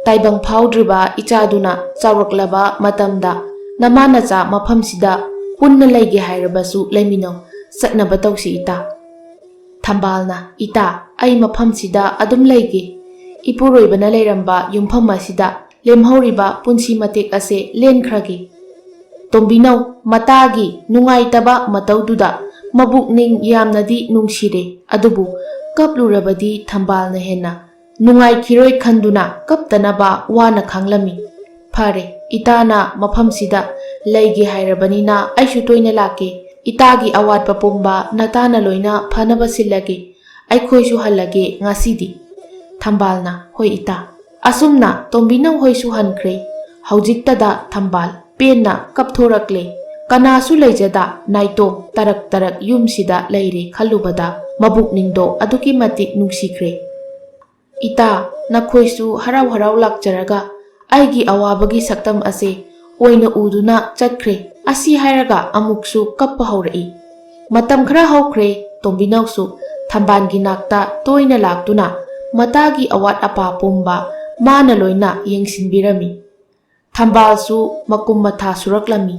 ꯇꯥꯏꯕꯪ ꯐꯥꯎꯗ꯭ꯔꯤꯕ ꯏꯆꯥꯗꯨꯅ ꯆꯥꯎꯔꯛꯂꯕ ꯃꯇꯝꯗ ꯅꯃꯥ ꯅꯆꯥ ꯃꯐꯝꯁꯤꯗ ꯄꯨꯟꯅ ꯂꯩꯒꯦ ꯍꯥꯏꯔꯕꯁꯨ ꯂꯩꯃꯤꯟꯅꯧ꯫ ꯆꯠꯅꯕ ꯇꯧꯁꯤ, ꯏꯇꯥ꯫" ꯊꯝꯕꯥꯜꯅ, "ꯏꯇꯥ, ꯑꯩ ꯃꯐꯝꯁꯤꯗ ꯑꯗꯨꯝ ꯂꯩꯒꯦ꯫ ꯏꯄꯨꯔꯣꯏꯕꯅ ꯂꯩꯔꯝꯕ ꯌꯨꯝꯐꯝ ꯑꯁꯤꯗ ꯂꯦꯝꯍꯧꯔꯤꯕ ꯄꯨꯟꯁꯤ ꯃꯇꯦꯛ ꯑꯁꯦ ꯂꯦꯟꯈ꯭ꯔꯒꯦ꯫" ꯇꯣꯝꯕꯤꯅꯧ ꯃꯇꯥꯒꯤ ꯅꯨꯡꯉꯥꯏꯇꯕ ꯃꯇꯧꯗꯨꯗ ꯃꯕꯨꯛꯅꯤꯡ ꯌꯥꯝꯅꯗꯤ ꯅꯨꯡꯁꯤꯔꯦ, ꯑꯗꯨꯕꯨ ꯀꯞꯂꯨꯔꯕꯗꯤ ꯊꯝꯕꯥꯜꯅ ꯍꯦꯟꯅ ꯅꯨꯡꯉꯥꯏꯈꯤꯔꯣꯏ ꯈꯟꯗꯨꯅ ꯀꯞꯇꯅꯕ ꯋꯥꯅ ꯈꯥꯡꯂꯝꯃꯤ꯫ "ꯐꯔꯦ, ꯏꯇꯥꯅ ꯃꯐꯝꯁꯤꯗ ꯂꯩꯒꯦ ꯍꯥꯏꯔꯕꯅꯤꯅ ꯑꯩꯁꯨ ꯇꯣꯏꯅ ꯂꯥꯛꯀꯦ꯫ ꯏꯇꯥꯒꯤ ꯑꯋꯥꯠꯄ ꯄꯨꯝꯕ ꯅꯇꯥꯅ ꯂꯣꯏꯅ ꯐꯅꯕ ꯁꯤꯜꯂꯒꯦ꯫ ꯑꯩꯈꯣꯏꯁꯨ ꯍꯜꯂꯒꯦ ꯉꯁꯤꯗꯤ꯫" ꯊꯝꯕꯥꯜꯅ, "ꯍꯣꯏ ꯏꯇꯥ꯫" ꯑꯁꯨꯝꯅ ꯇꯣꯝꯕꯤꯅꯧ ꯍꯣꯏꯁꯨ ꯍꯟꯈ꯭ꯔꯦ꯫ ꯍꯧꯖꯤꯛꯇꯗ ꯊꯝꯕꯥꯜ ꯄꯦꯟꯅ ꯀꯞꯊꯣꯔꯛꯂꯦ꯫ ꯀꯅꯥꯁꯨ ꯂꯩꯖꯗ ꯅꯥꯏꯇꯣꯝ ꯇꯔꯛ ꯇꯔꯛ ꯌꯨꯝꯁꯤꯗ ꯂꯩꯔꯦ ꯈꯜꯂꯨꯕꯗ ꯃꯕꯨꯛꯅꯤꯡꯗꯣ ꯑꯗꯨꯛꯀꯤ ꯃꯇꯤꯛ ꯅꯨꯡꯁꯤꯈ꯭ꯔꯦ꯫ "ꯏꯇꯥ, ꯅꯈꯣꯏꯁꯨ ꯍꯔꯥꯎ ꯍꯔꯥꯎ ꯂꯥꯛꯆꯔꯒ ꯑꯩꯒꯤ ꯑꯋꯥꯕꯒꯤ ꯁꯛꯇꯝ ꯑꯁꯦ ꯑꯣꯏꯅ ꯎꯗꯨꯅ ꯆꯠꯈ꯭ꯔꯦ꯫" ꯑꯁꯤ ꯍꯥꯏꯔꯒ ꯑꯃꯨꯛꯁꯨ ꯀꯞꯄ ꯍꯧꯔꯛꯏ꯫ ꯃꯇꯝ ꯈꯔ ꯍꯧꯈ꯭ꯔꯦ, ꯇꯣꯝꯕꯤꯅꯧꯁꯨ ꯊꯝꯕꯥꯜꯒꯤ ꯅꯥꯛꯇ ꯇꯣꯏꯅ ꯂꯥꯛꯇꯨꯅ ꯃꯇꯥꯒꯤ ꯑꯋꯥꯠ ꯑꯄꯥ ꯄꯨꯝꯕ ꯃꯥꯅ ꯂꯣꯏꯅ ꯌꯦꯡꯁꯤꯟꯕꯤꯔꯝꯃꯤ꯫ ꯊꯝꯕꯥꯜꯁꯨ ꯃꯀꯨꯝ ꯃꯊꯥ ꯁꯨꯔꯛꯂꯝꯃꯤ꯫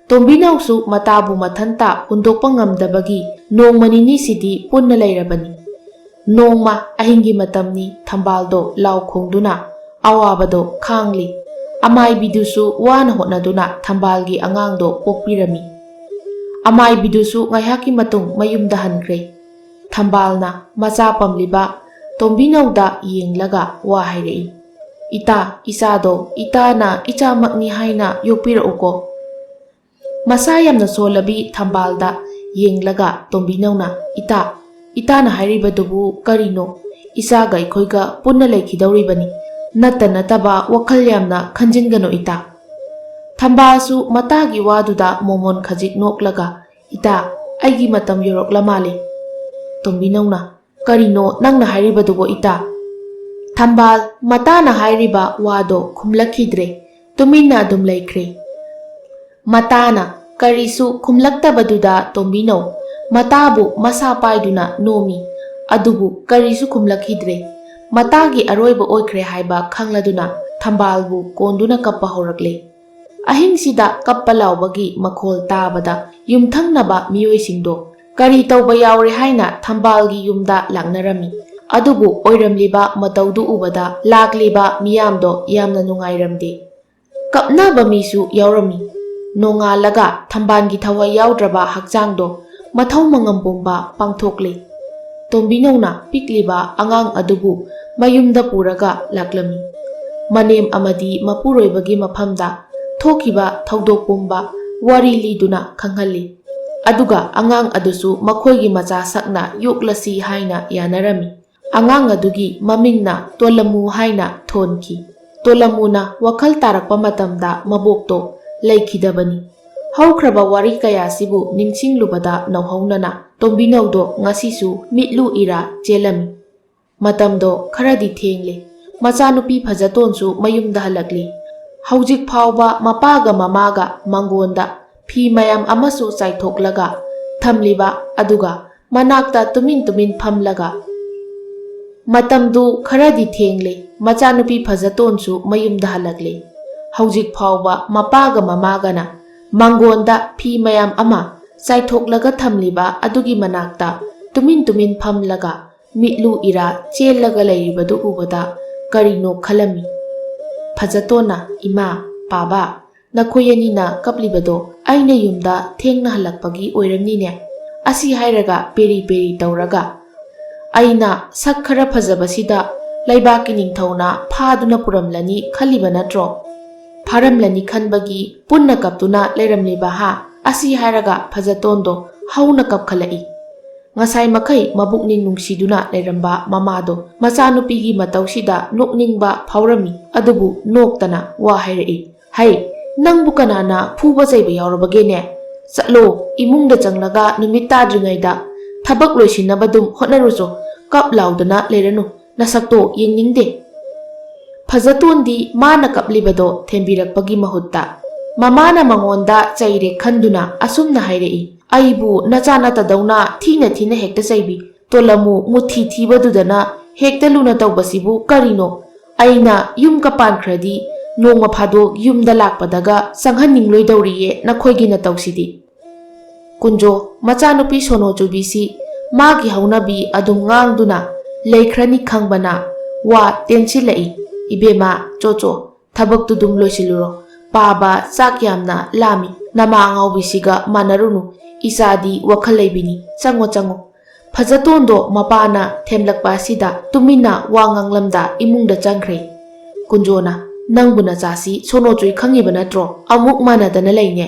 ꯇꯣꯝꯕꯤꯅꯧꯁꯨ ꯃꯇꯥꯕꯨ ꯃꯊꯟꯇ ꯍꯨꯟꯗꯣꯛꯄ ꯉꯝꯗꯕꯒꯤ ꯅꯣꯡꯃ ꯅꯤꯅꯤꯁꯤꯗꯤ ꯄꯨꯟꯅ ꯂꯩꯔꯕꯅꯤ꯫ ꯅꯣꯡꯃ ꯑꯍꯤꯡꯒꯤ ꯃꯇꯝꯅꯤ, ꯊꯝꯕꯥꯜꯗꯣ ꯂꯥꯎ ꯈꯣꯡꯗꯨꯅ ꯑꯋꯥꯕꯗꯣ ꯈꯥꯡꯂꯤ꯫ ꯑꯃꯥꯏꯕꯤꯗꯨꯁꯨ ꯋꯥꯅ ꯍꯣꯠꯅꯗꯨꯅ ꯊꯝꯕꯥꯜꯒꯤ ꯑꯉꯥꯡꯗꯣ ꯄꯣꯛꯄꯤꯔꯝꯃꯤ꯫ ꯑꯃꯥꯏꯕꯤꯗꯨꯁꯨ ꯉꯥꯏꯍꯥꯛꯀꯤ ꯃꯇꯨꯡ ꯃꯌꯨꯝꯗ ꯍꯟꯈ꯭ꯔꯦ꯫ ꯊꯝꯕꯥꯜꯅ ꯃꯆꯥ ꯄꯝꯂꯤꯕ ꯇꯣꯝꯕꯤꯅꯧꯗ ꯌꯦꯡꯂꯒ ꯋꯥ ꯍꯥꯏꯔꯛꯏ, "ꯏꯇꯥ, ꯏꯆꯥꯗꯣ ꯏꯇꯥꯅ ꯏꯆꯥꯃꯛꯅꯤ ꯍꯥꯏꯅ ꯌꯣꯛꯄꯤꯔꯛꯎꯀꯣ꯫" ꯃꯁꯥ ꯌꯥꯝꯅ ꯁꯣꯜꯂꯕꯤ ꯊꯝꯕꯥꯜꯗ ꯌꯦꯡꯂꯒ ꯇꯣꯝꯕꯤꯅꯧꯅ, "ꯏꯇꯥ, ꯏꯇꯥꯅ ꯍꯥꯏꯔꯤꯕꯗꯨꯕꯨ ꯀꯔꯤꯅꯣ? ꯏꯆꯥꯒ ꯑꯩꯈꯣꯏꯒ ꯄꯨꯟꯅ ꯂꯩꯈꯤꯗꯧꯔꯤꯕꯅꯤ꯫ ꯅꯠꯇ ꯅꯠꯇꯕ ꯋꯥꯈꯜ ꯌꯥꯝꯅ ꯈꯟꯖꯤꯟꯒꯅꯨ ꯏꯇꯥ꯫ ꯊꯝꯕꯥꯜꯁꯨ ꯃꯇꯥꯒꯤ ꯋꯥꯗꯨꯗ ꯃꯣꯃꯣꯟ ꯈꯖꯤꯛ ꯅꯣꯛꯂꯒ, "ꯏꯇꯥ, ꯑꯩꯒꯤ ꯃꯇꯝ ꯌꯧꯔꯛꯂ ꯃꯥꯜꯂꯦ꯫" ꯇꯣꯝꯕꯤꯅꯧꯅ, "ꯀꯔꯤꯅꯣ ꯅꯪꯅ ꯍꯥꯏꯔꯤꯕꯗꯨꯕꯣ ꯏꯇꯥ?" ꯊꯝꯕꯥꯜ ꯃꯇꯥꯅ ꯍꯥꯏꯔꯤꯕ ꯋꯥꯗꯣ ꯈꯨꯝꯂꯛꯈꯤꯗ꯭ꯔꯦ꯫ ꯇꯨꯃꯤꯟꯅ ꯑꯗꯨꯝ ꯂꯩꯈ꯭ꯔꯦ꯫ ꯃꯇꯥꯅ ꯀꯔꯤꯁꯨ ꯈꯨꯝꯂꯛꯇꯕꯗꯨꯗ ꯇꯣꯝꯕꯤꯅꯧ ꯃꯇꯥꯕꯨ ꯃꯁꯥ ꯄꯥꯏꯗꯨꯅ ꯅꯣꯝꯃꯤ꯫ ꯑꯗꯨꯕꯨ ꯀꯔꯤꯁꯨ ꯈꯨꯝꯂꯛꯈꯤꯗ꯭ꯔꯦ꯫ ꯃꯇꯥꯒꯤ ꯑꯔꯣꯏꯕ ꯑꯣꯏꯈ꯭ꯔꯦ ꯍꯥꯏꯕ ꯈꯪꯂꯗꯨꯅ ꯊꯝꯕꯥꯜꯕꯨ ꯀꯣꯟꯗꯨꯅ ꯀꯞꯄ ꯍꯧꯔꯛꯂꯦ꯫ ꯑꯍꯤꯡꯁꯤꯗ ꯀꯞꯄ ꯂꯥꯎꯕꯒꯤ ꯃꯈꯣꯜ ꯇꯥꯕꯗ ꯌꯨꯝꯊꯪꯅꯕ ꯃꯤꯑꯣꯏꯁꯤꯡꯗꯣ ꯀꯔꯤ ꯇꯧꯕ ꯌꯥꯎꯔꯦ ꯍꯥꯏꯅ ꯊꯝꯕꯥꯜꯒꯤ ꯌꯨꯝꯗ ꯂꯥꯛꯅꯔꯝꯃꯤ꯫ ꯑꯗꯨꯕꯨ ꯑꯣꯏꯔꯝꯂꯤꯕ ꯃꯇꯧꯗꯨ ꯎꯕꯗ ꯂꯥꯛꯂꯤꯕ ꯃꯤꯌꯥꯝꯗꯣ ꯌꯥꯝꯅ ꯅꯨꯡꯉꯥꯏꯔꯝꯗꯦ꯫ ꯀꯞꯅꯕ ꯃꯤꯁꯨ ꯌꯥꯎꯔꯝꯃꯤ꯫ ꯅꯣꯡꯉꯥꯜꯂꯒ ꯊꯝꯕꯥꯜꯒꯤ ꯊꯋꯥꯏ ꯌꯥꯎꯗ꯭ꯔꯕ ꯍꯛꯆꯥꯡꯗꯣ ꯃꯊꯧ ꯃꯉꯝ ꯄꯨꯝꯕ ꯄꯥꯡꯊꯣꯛꯂꯦ꯫ ꯇꯣꯝꯕꯤꯅꯧꯅ ꯄꯤꯛꯂꯤꯕ ꯑꯉꯥꯡ ꯑꯗꯨꯕꯨ ꯃꯌꯨꯝꯗ ꯄꯨꯔꯒ ꯂꯥꯛꯂꯝꯃꯤ꯫ ꯃꯅꯦꯝ ꯑꯃꯗꯤ ꯃꯄꯨꯔꯣꯏꯕꯒꯤ ꯃꯐꯝꯗ ꯊꯣꯛꯈꯤꯕ ꯊꯧꯗꯣꯛ ꯄꯨꯝꯕ ꯋꯥꯔꯤ ꯂꯤꯗꯨꯅ ꯈꯪꯍꯜꯂꯤ꯫ ꯑꯗꯨꯒ ꯑꯉꯥꯡ ꯑꯗꯨꯁꯨ ꯃꯈꯣꯏꯒꯤ ꯃꯆꯥ ꯁꯛꯅ ꯌꯣꯛꯂꯁꯤ ꯍꯥꯏꯅ ꯌꯥꯅꯔꯝꯃꯤ꯫ ꯑꯉꯥꯡ ꯑꯗꯨꯒꯤ ꯃꯃꯤꯡꯅ ꯇꯣꯂꯃꯨ ꯍꯥꯏꯅ ꯊꯣꯟꯈꯤ꯫ ꯇꯣꯂꯃꯨꯅ ꯋꯥꯈꯜ ꯇꯥꯔꯛꯄ ꯃꯇꯝꯗ ꯃꯕꯣꯛꯇꯣ ꯂꯩꯈꯤꯗꯕꯅꯤ꯫ ꯍꯧꯈ꯭ꯔꯕ ꯋꯥꯔꯤ ꯀꯌꯥꯁꯤꯕꯨ ꯅꯤꯡꯁꯤꯡꯂꯨꯕꯗ ꯅꯧꯍꯧꯅꯅ ꯇꯣꯝꯕꯤꯅꯧꯗꯣ ꯉꯁꯤꯁꯨ ꯃꯤꯠꯂꯨ ꯏꯔꯥ ꯆꯦꯜꯂꯝꯃꯤ꯫ ꯃꯇꯝꯗꯣ ꯈꯔꯗꯤ ꯊꯦꯡꯂꯦ꯫ ꯃꯆꯥꯅꯨꯄꯤ ꯐꯖꯇꯣꯟꯁꯨ ꯃꯌꯨꯝꯗ ꯍꯜꯂꯛꯂꯤ꯫ ꯍꯧꯖꯤꯛ ꯐꯥꯎꯕ ꯃꯄꯥꯒ ꯃꯃꯥꯒ ꯃꯪꯒꯣꯟꯗ ꯐꯤ ꯃꯌꯥꯝ ꯑꯃꯁꯨ ꯆꯥꯏꯊꯣꯛꯂꯒ ꯊꯝꯂꯤꯕ, ꯑꯗꯨꯒ ꯃꯅꯥꯛꯇ ꯇꯨꯃꯤꯟ ꯇꯨꯃꯤꯟ ꯐꯝꯂꯒ꯫ ꯃꯇꯝꯗꯨ ꯈꯔꯗꯤ ꯊꯦꯡꯂꯦ꯫ ꯃꯆꯥꯅꯨꯄꯤ ꯐꯖꯇꯣꯟꯁꯨ ꯃꯌꯨꯝꯗ ꯍꯜꯂꯛꯂꯦ꯫ ꯍꯧꯖꯤꯛ ꯐꯥꯎꯕ ꯃꯄꯥꯒ ꯃꯃꯥꯒꯅ ꯃꯪꯒꯣꯟꯗ ꯐꯤ ꯃꯌꯥꯝ ꯑꯃ ꯆꯥꯏꯊꯣꯛꯂꯒ ꯊꯝꯂꯤꯕ ꯑꯗꯨꯒꯤ ꯃꯅꯥꯛꯇ ꯇꯨꯃꯤꯟ ꯇꯨꯃꯤꯟ ꯐꯝꯂꯒ ꯃꯤꯠꯂꯨ ꯏꯔꯥ ꯆꯦꯜꯂꯒ ꯂꯩꯔꯤꯕꯗꯨ ꯎꯕꯗ ꯀꯔꯤꯅꯣ ꯈꯜꯂꯝꯃꯤ꯫ ꯐꯖꯇꯣꯟꯅ, "ꯏꯃꯥ, ꯄꯥꯕ, ꯅꯈꯣꯏ ꯑꯅꯤꯅ ꯀꯞꯂꯤꯕꯗꯣ ꯑꯩꯅ ꯌꯨꯝꯗ ꯊꯦꯡꯅ ꯍꯜꯂꯛꯄꯒꯤ ꯑꯣꯏꯔꯝꯅꯤꯅꯦ꯫" ꯑꯁꯤ ꯍꯥꯏꯔꯒ ꯄꯦꯔꯤ ꯄꯦꯔꯤ ꯇꯧꯔꯒ, "ꯑꯩꯅ ꯁꯛ ꯈꯔ ꯐꯖꯕꯁꯤꯗ ꯂꯩꯕꯥꯛꯀꯤ ꯅꯤꯡꯊꯧꯅ ꯐꯥꯗꯨꯅ ꯄꯨꯔꯝꯂꯅꯤ ꯈꯜꯂꯤꯕ ꯅꯠꯇ꯭ꯔꯣ? ꯐꯥꯔꯝꯂꯅꯤ ꯈꯟꯕꯒꯤ ꯄꯨꯟꯅ ꯀꯞꯇꯨꯅ ꯂꯩꯔꯝꯂꯤꯕ ꯍꯥ?" ꯑꯁꯤ ꯍꯥꯏꯔꯒ ꯐꯖꯇꯣꯟꯗꯣ ꯍꯧꯅ ꯀꯞꯈꯠꯂꯛꯏ꯫ ꯉꯁꯥꯏ ꯃꯈꯩ ꯃꯕꯨꯛꯅꯤꯡ ꯅꯨꯡꯁꯤꯗꯨꯅ ꯂꯩꯔꯝꯕ ꯃꯃꯥꯗꯣ ꯃꯆꯥꯅꯨꯄꯤꯒꯤ ꯃꯇꯧꯁꯤꯗ ꯅꯣꯛꯅꯤꯡꯕ ꯐꯥꯎꯔꯝꯃꯤ꯫ ꯑꯗꯨꯕꯨ ꯅꯣꯛꯇꯅ ꯋꯥ ꯍꯥꯏꯔꯛꯏ, "ꯍꯩ, ꯅꯪꯕꯨ ꯀꯅꯥꯅ ꯐꯨꯕ ꯆꯩꯕ ꯌꯥꯎꯔꯕꯒꯦꯅꯦ? ꯆꯠꯂꯣ, ꯏꯃꯨꯡꯗ ꯆꯪꯂꯒ ꯅꯨꯃꯤꯠ ꯇꯥꯗ꯭ꯔꯤꯉꯩꯗ ꯊꯕꯛ ꯂꯣꯏꯁꯤꯟꯅꯕꯗꯨꯝ ꯍꯣꯠꯅꯔꯨꯆꯣ꯫ ꯀꯞ ꯂꯥꯎꯗꯅ ꯂꯩꯔꯅꯨ, ꯅꯁꯛꯇꯣ ꯌꯦꯡꯅꯤꯡꯗꯦ꯫" ꯐꯖꯇꯣꯟꯗꯤ ꯃꯥꯅ ꯀꯞꯂꯤꯕꯗꯣ ꯊꯦꯝꯕꯤꯔꯛꯄꯒꯤ ꯃꯍꯨꯠꯇ ꯃꯃꯥꯅ ꯃꯉꯣꯟꯗ ꯆꯩꯔꯦ ꯈꯟꯗꯨꯅ ꯑꯁꯨꯝꯅ ꯍꯥꯏꯔꯛꯏ, "ꯑꯩꯕꯨ ꯅꯆꯥ ꯅꯠꯇꯗꯧꯅ ꯊꯤꯅ ꯊꯤꯅ ꯍꯦꯛꯇ ꯆꯩꯕꯤ꯫ ꯇꯣꯂꯝꯃꯨ ꯃꯨꯊꯤ ꯊꯤꯕꯗꯨꯗꯅ ꯍꯦꯛꯇ ꯂꯨꯅ ꯇꯧꯕꯁꯤꯕꯨ ꯀꯔꯤꯅꯣ? ꯑꯩꯅ ꯌꯨꯝꯒ ꯄꯥꯟꯈ꯭ꯔꯗꯤ ꯅꯣꯡꯃ ꯐꯥꯗꯣꯛ ꯌꯨꯝꯗ ꯂꯥꯛꯄꯗꯒ ꯆꯪꯍꯟꯅꯤꯡꯂꯣꯏꯗꯧꯔꯤꯌꯦ ꯅꯈꯣꯏꯒꯤ ꯅꯇꯧꯁꯤꯗꯤ꯫" ꯀꯨꯟꯖꯣ, ꯃꯆꯥꯅꯨꯄꯤ ꯁꯣꯅꯣ ꯆꯨꯕꯤꯁꯤ ꯃꯥꯒꯤ ꯍꯧꯅꯕꯤ ꯑꯗꯨꯝ ꯉꯥꯡꯗꯨꯅ ꯂꯩꯈ꯭ꯔꯅꯤ ꯈꯪꯕꯅ ꯋꯥ ꯇꯦꯟꯁꯤꯜꯂꯛꯏ, "ꯏꯕꯦꯝꯃ, ꯆꯣ ꯆꯣ, ꯊꯕꯛꯇꯨꯗꯨꯝ ꯂꯣꯏꯁꯤꯜꯂꯨꯔꯣ꯫ ꯄꯥꯕ ꯆꯥꯛ ꯌꯥꯝꯅ ꯂꯥꯝꯃꯤ꯫ ꯅꯃꯥ ꯑꯉꯥꯎꯕꯤꯁꯤꯒ ꯃꯥꯟꯅꯔꯨꯅꯨ꯫ ꯏꯆꯥꯗꯤ ꯋꯥꯈꯜ ꯂꯩꯕꯤꯅꯤ꯫ ꯆꯪꯉꯣ, ꯆꯪꯉꯣ꯫" ꯐꯖꯇꯣꯟꯗꯣ ꯃꯄꯥꯅ ꯊꯦꯝꯂꯛꯄ ꯑꯁꯤꯗ ꯇꯨꯃꯤꯟꯅ ꯋꯥ ꯉꯥꯡꯂꯝꯗ ꯏꯃꯨꯡꯗ ꯆꯪꯈ꯭ꯔꯦ꯫ ꯀꯨꯟꯖꯣꯅ, "ꯅꯪꯕꯨ ꯅꯆꯥꯁꯤ ꯁꯣꯅꯣ ꯆꯨꯏ ꯈꯪꯉꯤꯕ ꯅꯠꯇ꯭ꯔꯣ? ꯑꯃꯨꯛ ꯃꯥꯟꯅꯗꯅ ꯂꯩꯅꯦ꯫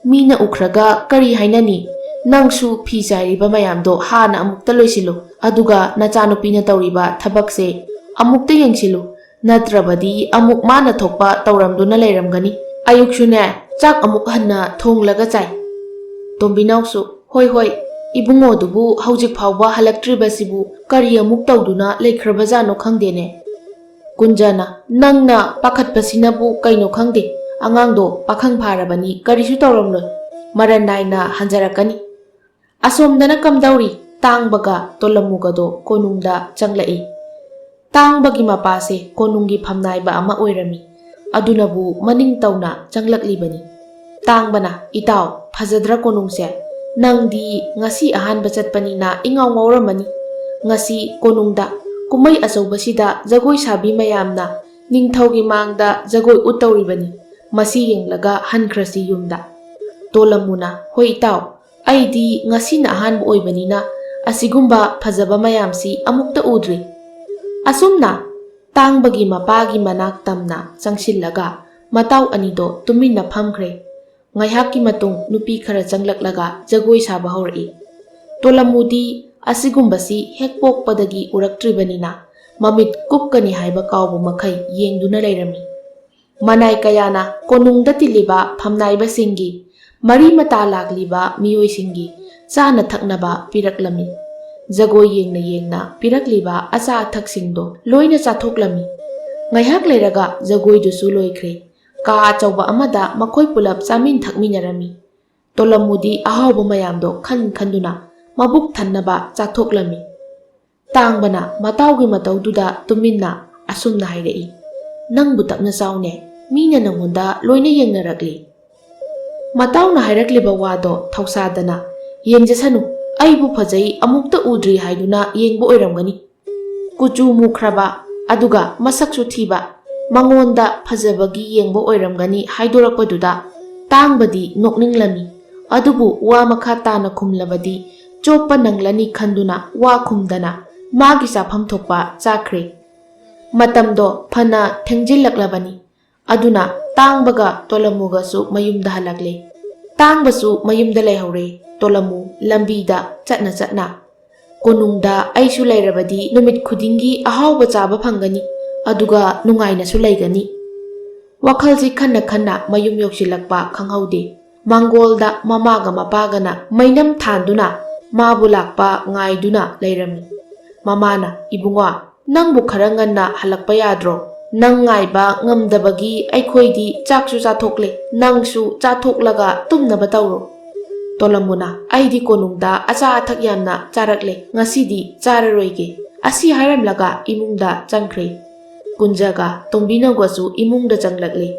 ꯃꯤꯅ ꯎꯈ꯭ꯔꯒ ꯀꯔꯤ ꯍꯥꯏꯅꯅꯤ? ꯅꯪꯁꯨ ꯐꯤ ꯆꯥꯏꯔꯤꯕ ꯃꯌꯥꯝꯗꯣ ꯍꯥꯟꯅ ꯑꯃꯨꯛꯇ ꯂꯣꯏꯁꯤꯜꯂꯨ꯫ ꯑꯗꯨꯒ ꯅꯆꯥꯅꯨꯄꯤꯅ ꯇꯧꯔꯤꯕ ꯊꯕꯛꯁꯦ ꯑꯃꯨꯛꯇ ꯌꯦꯡꯁꯤꯜꯂꯨ꯫ ꯅꯠꯇ꯭ꯔꯕꯗꯤ ꯑꯃꯨꯛ ꯃꯥꯅ ꯊꯣꯛꯄ ꯇꯧꯔꯝꯗꯨꯅ ꯂꯩꯔꯝꯒꯅꯤ꯫ ꯑꯌꯨꯛꯁꯨꯅꯦ, ꯆꯥꯛ ꯑꯃꯨꯛ ꯍꯟꯅ ꯊꯣꯡꯂꯒ ꯆꯥꯏ꯫" ꯇꯣꯝꯕꯤꯅꯥꯎꯁꯨ, "ꯍꯣꯏ, ꯍꯣꯏ, ꯏꯕꯨꯡꯉꯣꯗꯨꯕꯨ ꯍꯧꯖꯤꯛ ꯐꯥꯎꯕ ꯍꯜꯂꯛꯇ꯭ꯔꯤꯕꯁꯤꯕꯨ ꯀꯔꯤ ꯑꯃꯨꯛ ꯇꯧꯗꯨꯅ ꯂꯩꯈ꯭ꯔꯕꯖꯥꯠꯅꯣ ꯈꯪꯗꯦꯅꯦ꯫" ꯀꯨꯟꯖꯅ, "ꯅꯪꯅ ꯄꯥꯈꯠꯄꯁꯤꯅꯕꯨ ꯀꯩꯅꯣ ꯈꯪꯗꯦ, ꯑꯉꯥꯡꯗꯣ ꯄꯥꯈꯪ ꯐꯥꯔꯕꯅꯤ, ꯀꯔꯤꯁꯨ ꯇꯧꯔꯝꯂꯣꯏ, ꯃꯔꯟ ꯅꯥꯏꯅ ꯍꯟꯖꯔꯛꯀꯅꯤ꯫" ꯑꯁꯣꯝꯗꯅ ꯀꯝꯗꯧꯔꯤ? ꯇꯥꯡꯕꯒ ꯇꯣꯂꯝꯃꯨꯒꯗꯣ ꯀꯣꯅꯨꯡꯗ ꯆꯪꯂꯛꯏ꯫ ꯇꯥꯡꯕꯒꯤ ꯃꯄꯥꯁꯦ ꯀꯣꯅꯨꯡꯒꯤ ꯐꯝꯅꯥꯏꯕ ꯑꯃ ꯑꯣꯏꯔꯝꯃꯤ꯫ ꯑꯗꯨꯅꯕꯨ ꯃꯅꯤꯡ ꯇꯧꯅ ꯆꯪꯂꯛꯂꯤꯕꯅꯤ꯫ ꯇꯥꯡꯕꯅ, "ꯏꯇꯥꯎ, ꯐꯖꯗ꯭ꯔ ꯀꯣꯅꯨꯡꯁꯦ? ꯅꯪꯗꯤ ꯉꯁꯤ ꯑꯍꯥꯟꯕ ꯆꯠꯄꯅꯤꯅ ꯏꯉꯥꯎ ꯉꯥꯎꯔꯝꯃꯅꯤ꯫ ꯉꯁꯤ ꯀꯣꯅꯨꯡꯗ ꯀꯨꯝꯃꯩ ꯑꯆꯧꯕꯁꯤꯗ ꯖꯒꯣꯏ ꯁꯥꯕꯤ ꯃꯌꯥꯝꯅ ꯅꯤꯡꯊꯧꯒꯤ ꯃꯥꯡꯗ ꯖꯒꯣꯏ ꯎꯠꯇꯧꯔꯤꯕꯅꯤ꯫ ꯃꯁꯤ ꯌꯦꯡꯂꯒ ꯍꯟꯈ꯭ꯔꯁꯤ ꯌꯨꯝꯗ꯫" ꯇꯣꯂꯝꯃꯨꯅ, "ꯍꯣꯏ ꯏꯇꯥꯎ, ꯑꯩꯗꯤ ꯉꯁꯤꯅ ꯑꯍꯥꯟꯕ ꯑꯣꯏꯕꯅꯤꯅ ꯑꯁꯤꯒꯨꯝꯕ ꯐꯖꯕ ꯃꯌꯥꯝꯁꯤ ꯑꯃꯨꯛꯇ ꯎꯗ꯭ꯔꯤ꯫" ꯑꯁꯨꯝꯅ ꯇꯥꯡꯕꯒꯤ ꯃꯄꯥꯒꯤ ꯃꯅꯥꯛ ꯇꯝꯅ ꯆꯪꯁꯤꯜꯂꯒ ꯃꯇꯥꯎ ꯑꯅꯤꯗꯣ ꯇꯨꯃꯤꯟꯅ ꯐꯝꯈ꯭ꯔꯦ꯫ ꯉꯥꯏꯍꯥꯛꯀꯤ ꯃꯇꯨꯡ ꯅꯨꯄꯤ ꯈꯔ ꯆꯪꯂꯛꯂꯒ ꯖꯒꯣꯏ ꯁꯥꯕ ꯍꯧꯔꯛꯏ꯫ ꯇꯣꯂꯝꯃꯨꯗꯤ ꯑꯁꯤꯒꯨꯝꯕꯁꯤ ꯍꯦꯛ ꯄꯣꯛꯄꯗꯒꯤ ꯎꯔꯛꯇ꯭ꯔꯤꯕꯅꯤꯅ ꯃꯃꯤꯠ ꯀꯨꯞꯀꯅꯤ ꯍꯥꯏꯕ ꯀꯥꯎꯕ ꯃꯈꯩ ꯌꯦꯡꯗꯨꯅ ꯂꯩꯔꯝꯃꯤ꯫ ꯃꯅꯥꯏ ꯀꯌꯥꯅ ꯀꯣꯅꯨꯡꯗ ꯇꯤꯜꯂꯤꯕ ꯐꯝꯅꯥꯏꯕꯁꯤꯡꯒꯤ ꯃꯔꯤ ꯃꯇꯥ ꯂꯥꯛꯂꯤꯕ ꯃꯤꯑꯣꯏꯁꯤꯡꯒꯤ ꯆꯥꯅ ꯊꯛꯅꯕ ꯄꯤꯔꯛꯂꯝꯃꯤ꯫ ꯖꯒꯣꯏ ꯌꯦꯡꯅ ꯌꯦꯡꯅ ꯄꯤꯔꯛꯂꯤꯕ ꯑꯆꯥ ꯑꯊꯛꯁꯤꯡꯗꯣ ꯂꯣꯏꯅ ꯆꯥꯊꯣꯛꯂꯝꯃꯤ꯫ ꯉꯥꯏꯍꯥꯛ ꯂꯩꯔꯒ ꯖꯒꯣꯏꯗꯨꯁꯨ ꯂꯣꯏꯈ꯭ꯔꯦ꯫ ꯀꯥ ꯑꯆꯧꯕ ꯑꯃꯗ ꯃꯈꯣꯏ ꯄꯨꯂꯞ ꯆꯥꯃꯤꯟ ꯊꯛꯃꯤꯟꯅꯔꯝꯃꯤ꯫ ꯇꯣꯂꯝꯃꯨꯗꯤ ꯑꯍꯥꯎꯕ ꯃꯌꯥꯝꯗꯣ ꯈꯟ ꯈꯟꯗꯨꯅ ꯃꯕꯨꯛ ꯊꯟꯅꯕ ꯆꯥꯊꯣꯛꯂꯝꯃꯤ꯫ ꯇꯥꯡꯕꯅ ꯃꯇꯥꯎꯒꯤ ꯃꯇꯧꯗꯨꯗ ꯇꯨꯃꯤꯟꯅ ꯑꯁꯨꯝꯅ ꯍꯥꯏꯔꯛꯏ, "ꯅꯪꯕꯨ ꯇꯞꯅ ꯆꯥꯎꯅꯦ, ꯃꯤꯅ ꯅꯪꯉꯣꯟꯗ ꯂꯣꯏꯅ ꯌꯦꯡꯅꯔꯛꯂꯤ꯫" ꯃꯇꯥꯎꯅ ꯍꯥꯏꯔꯛꯂꯤꯕ ꯋꯥꯗꯣ ꯊꯧꯁꯥꯗꯅ, "ꯌꯦꯡꯖꯁꯅꯨ, ꯑꯩꯕꯨ ꯐꯖꯩ ꯑꯃꯨꯛꯇ ꯎꯗ꯭ꯔꯤ ꯍꯥꯏꯗꯨꯅ ꯌꯦꯡꯕ ꯑꯣꯏꯔꯝꯒꯅꯤ꯫ ꯀꯨꯆꯨ ꯃꯨꯈ꯭ꯔꯕ, ꯑꯗꯨꯒ ꯃꯁꯛꯁꯨ ꯊꯤꯕ, ꯃꯉꯣꯟꯗ ꯐꯖꯕꯒꯤ ꯌꯦꯡꯕ ꯑꯣꯏꯔꯝꯒꯅꯤ" ꯍꯥꯏꯗꯣꯔꯛꯄꯗꯨꯗ ꯇꯥꯡꯕꯗꯤ ꯅꯣꯛꯅꯤꯡꯂꯝꯃꯤ꯫ ꯑꯗꯨꯕꯨ ꯋꯥ ꯃꯈꯥ ꯇꯥꯅ ꯈꯨꯝꯂꯕꯗꯤ ꯆꯣꯞꯄ ꯅꯪꯂꯅꯤ ꯈꯟꯗꯨꯅ ꯋꯥ ꯈꯨꯝꯗꯅ ꯃꯥꯒꯤ ꯆꯥꯐꯝ ꯊꯣꯛꯄ ꯆꯥꯈ꯭ꯔꯦ꯫ ꯃꯇꯝꯗꯣ ꯐꯅ ꯊꯦꯡꯖꯤꯜꯂꯛꯂꯕꯅꯤ꯫ ꯑꯗꯨꯅ ꯇꯥꯡꯕꯒ ꯇꯣꯂꯝꯃꯨꯒꯁꯨ ꯃꯌꯨꯝꯗ ꯍꯜꯂꯛꯂꯦ꯫ ꯇꯥꯡꯕꯁꯨ ꯃꯌꯨꯝꯗ ꯂꯩꯍꯧꯔꯦ꯫ ꯇꯣꯂꯝꯃꯨ ꯂꯝꯕꯤꯗ ꯆꯠꯅ ꯆꯠꯅ, "ꯀꯣꯅꯨꯡꯗ ꯑꯩꯁꯨ ꯂꯩꯔꯕꯗꯤ ꯅꯨꯃꯤꯠ ꯈꯨꯗꯤꯡꯒꯤ ꯑꯍꯥꯎꯕ ꯆꯥꯕ ꯐꯪꯒꯅꯤ, ꯑꯗꯨꯒ ꯅꯨꯡꯉꯥꯏꯅꯁꯨ ꯂꯩꯒꯅꯤ꯫" ꯋꯥꯈꯜꯁꯤ ꯈꯟꯅ ꯈꯟꯅ ꯃꯌꯨꯝ ꯌꯧꯁꯤꯜꯂꯛꯄ ꯈꯪꯍꯧꯗꯦ꯫ ꯃꯥꯡꯒꯣꯜꯗ ꯃꯃꯥꯒ ꯃꯄꯥꯒꯅ ꯃꯩꯅꯝ ꯊꯥꯟꯗꯨꯅ ꯃꯥꯕꯨ ꯂꯥꯛꯄ ꯉꯥꯏꯗꯨꯅ ꯂꯩꯔꯝꯃꯤ꯫ ꯃꯃꯥꯅ, "ꯏꯕꯨꯡꯉꯣ, ꯅꯪꯕꯨ ꯈꯔ ꯉꯟꯅ ꯍꯜꯂꯛꯄ ꯌꯥꯗ꯭ꯔꯣ? ꯅꯪ ꯉꯥꯏꯕ ꯉꯝꯗꯕꯒꯤ ꯑꯩꯈꯣꯏꯗꯤ ꯆꯥꯛꯁꯨ ꯆꯥꯊꯣꯛꯂꯦ, ꯅꯪꯁꯨ ꯆꯥꯊꯣꯛꯂꯒ ꯇꯨꯝꯅꯕ ꯇꯧꯔꯣ꯫" ꯇꯣꯂꯝꯃꯨꯅ, "ꯑꯩꯗꯤ ꯀꯣꯅꯨꯡꯗ ꯑꯆꯥ ꯑꯊꯛ ꯌꯥꯝꯅ ꯆꯥꯔꯛꯂꯦ, ꯉꯁꯤꯗꯤ ꯆꯥꯔꯔꯣꯏꯒꯦ꯫" ꯑꯁꯤ ꯍꯥꯏꯔꯝꯂꯒ ꯏꯃꯨꯡꯗ ꯆꯪꯈ꯭ꯔꯦ꯫ ꯀꯨꯟꯖꯒ ꯇꯣꯝꯕꯤꯅꯧꯒꯁꯨ ꯏꯃꯨꯡꯗ ꯆꯪꯂꯛꯂꯦ꯫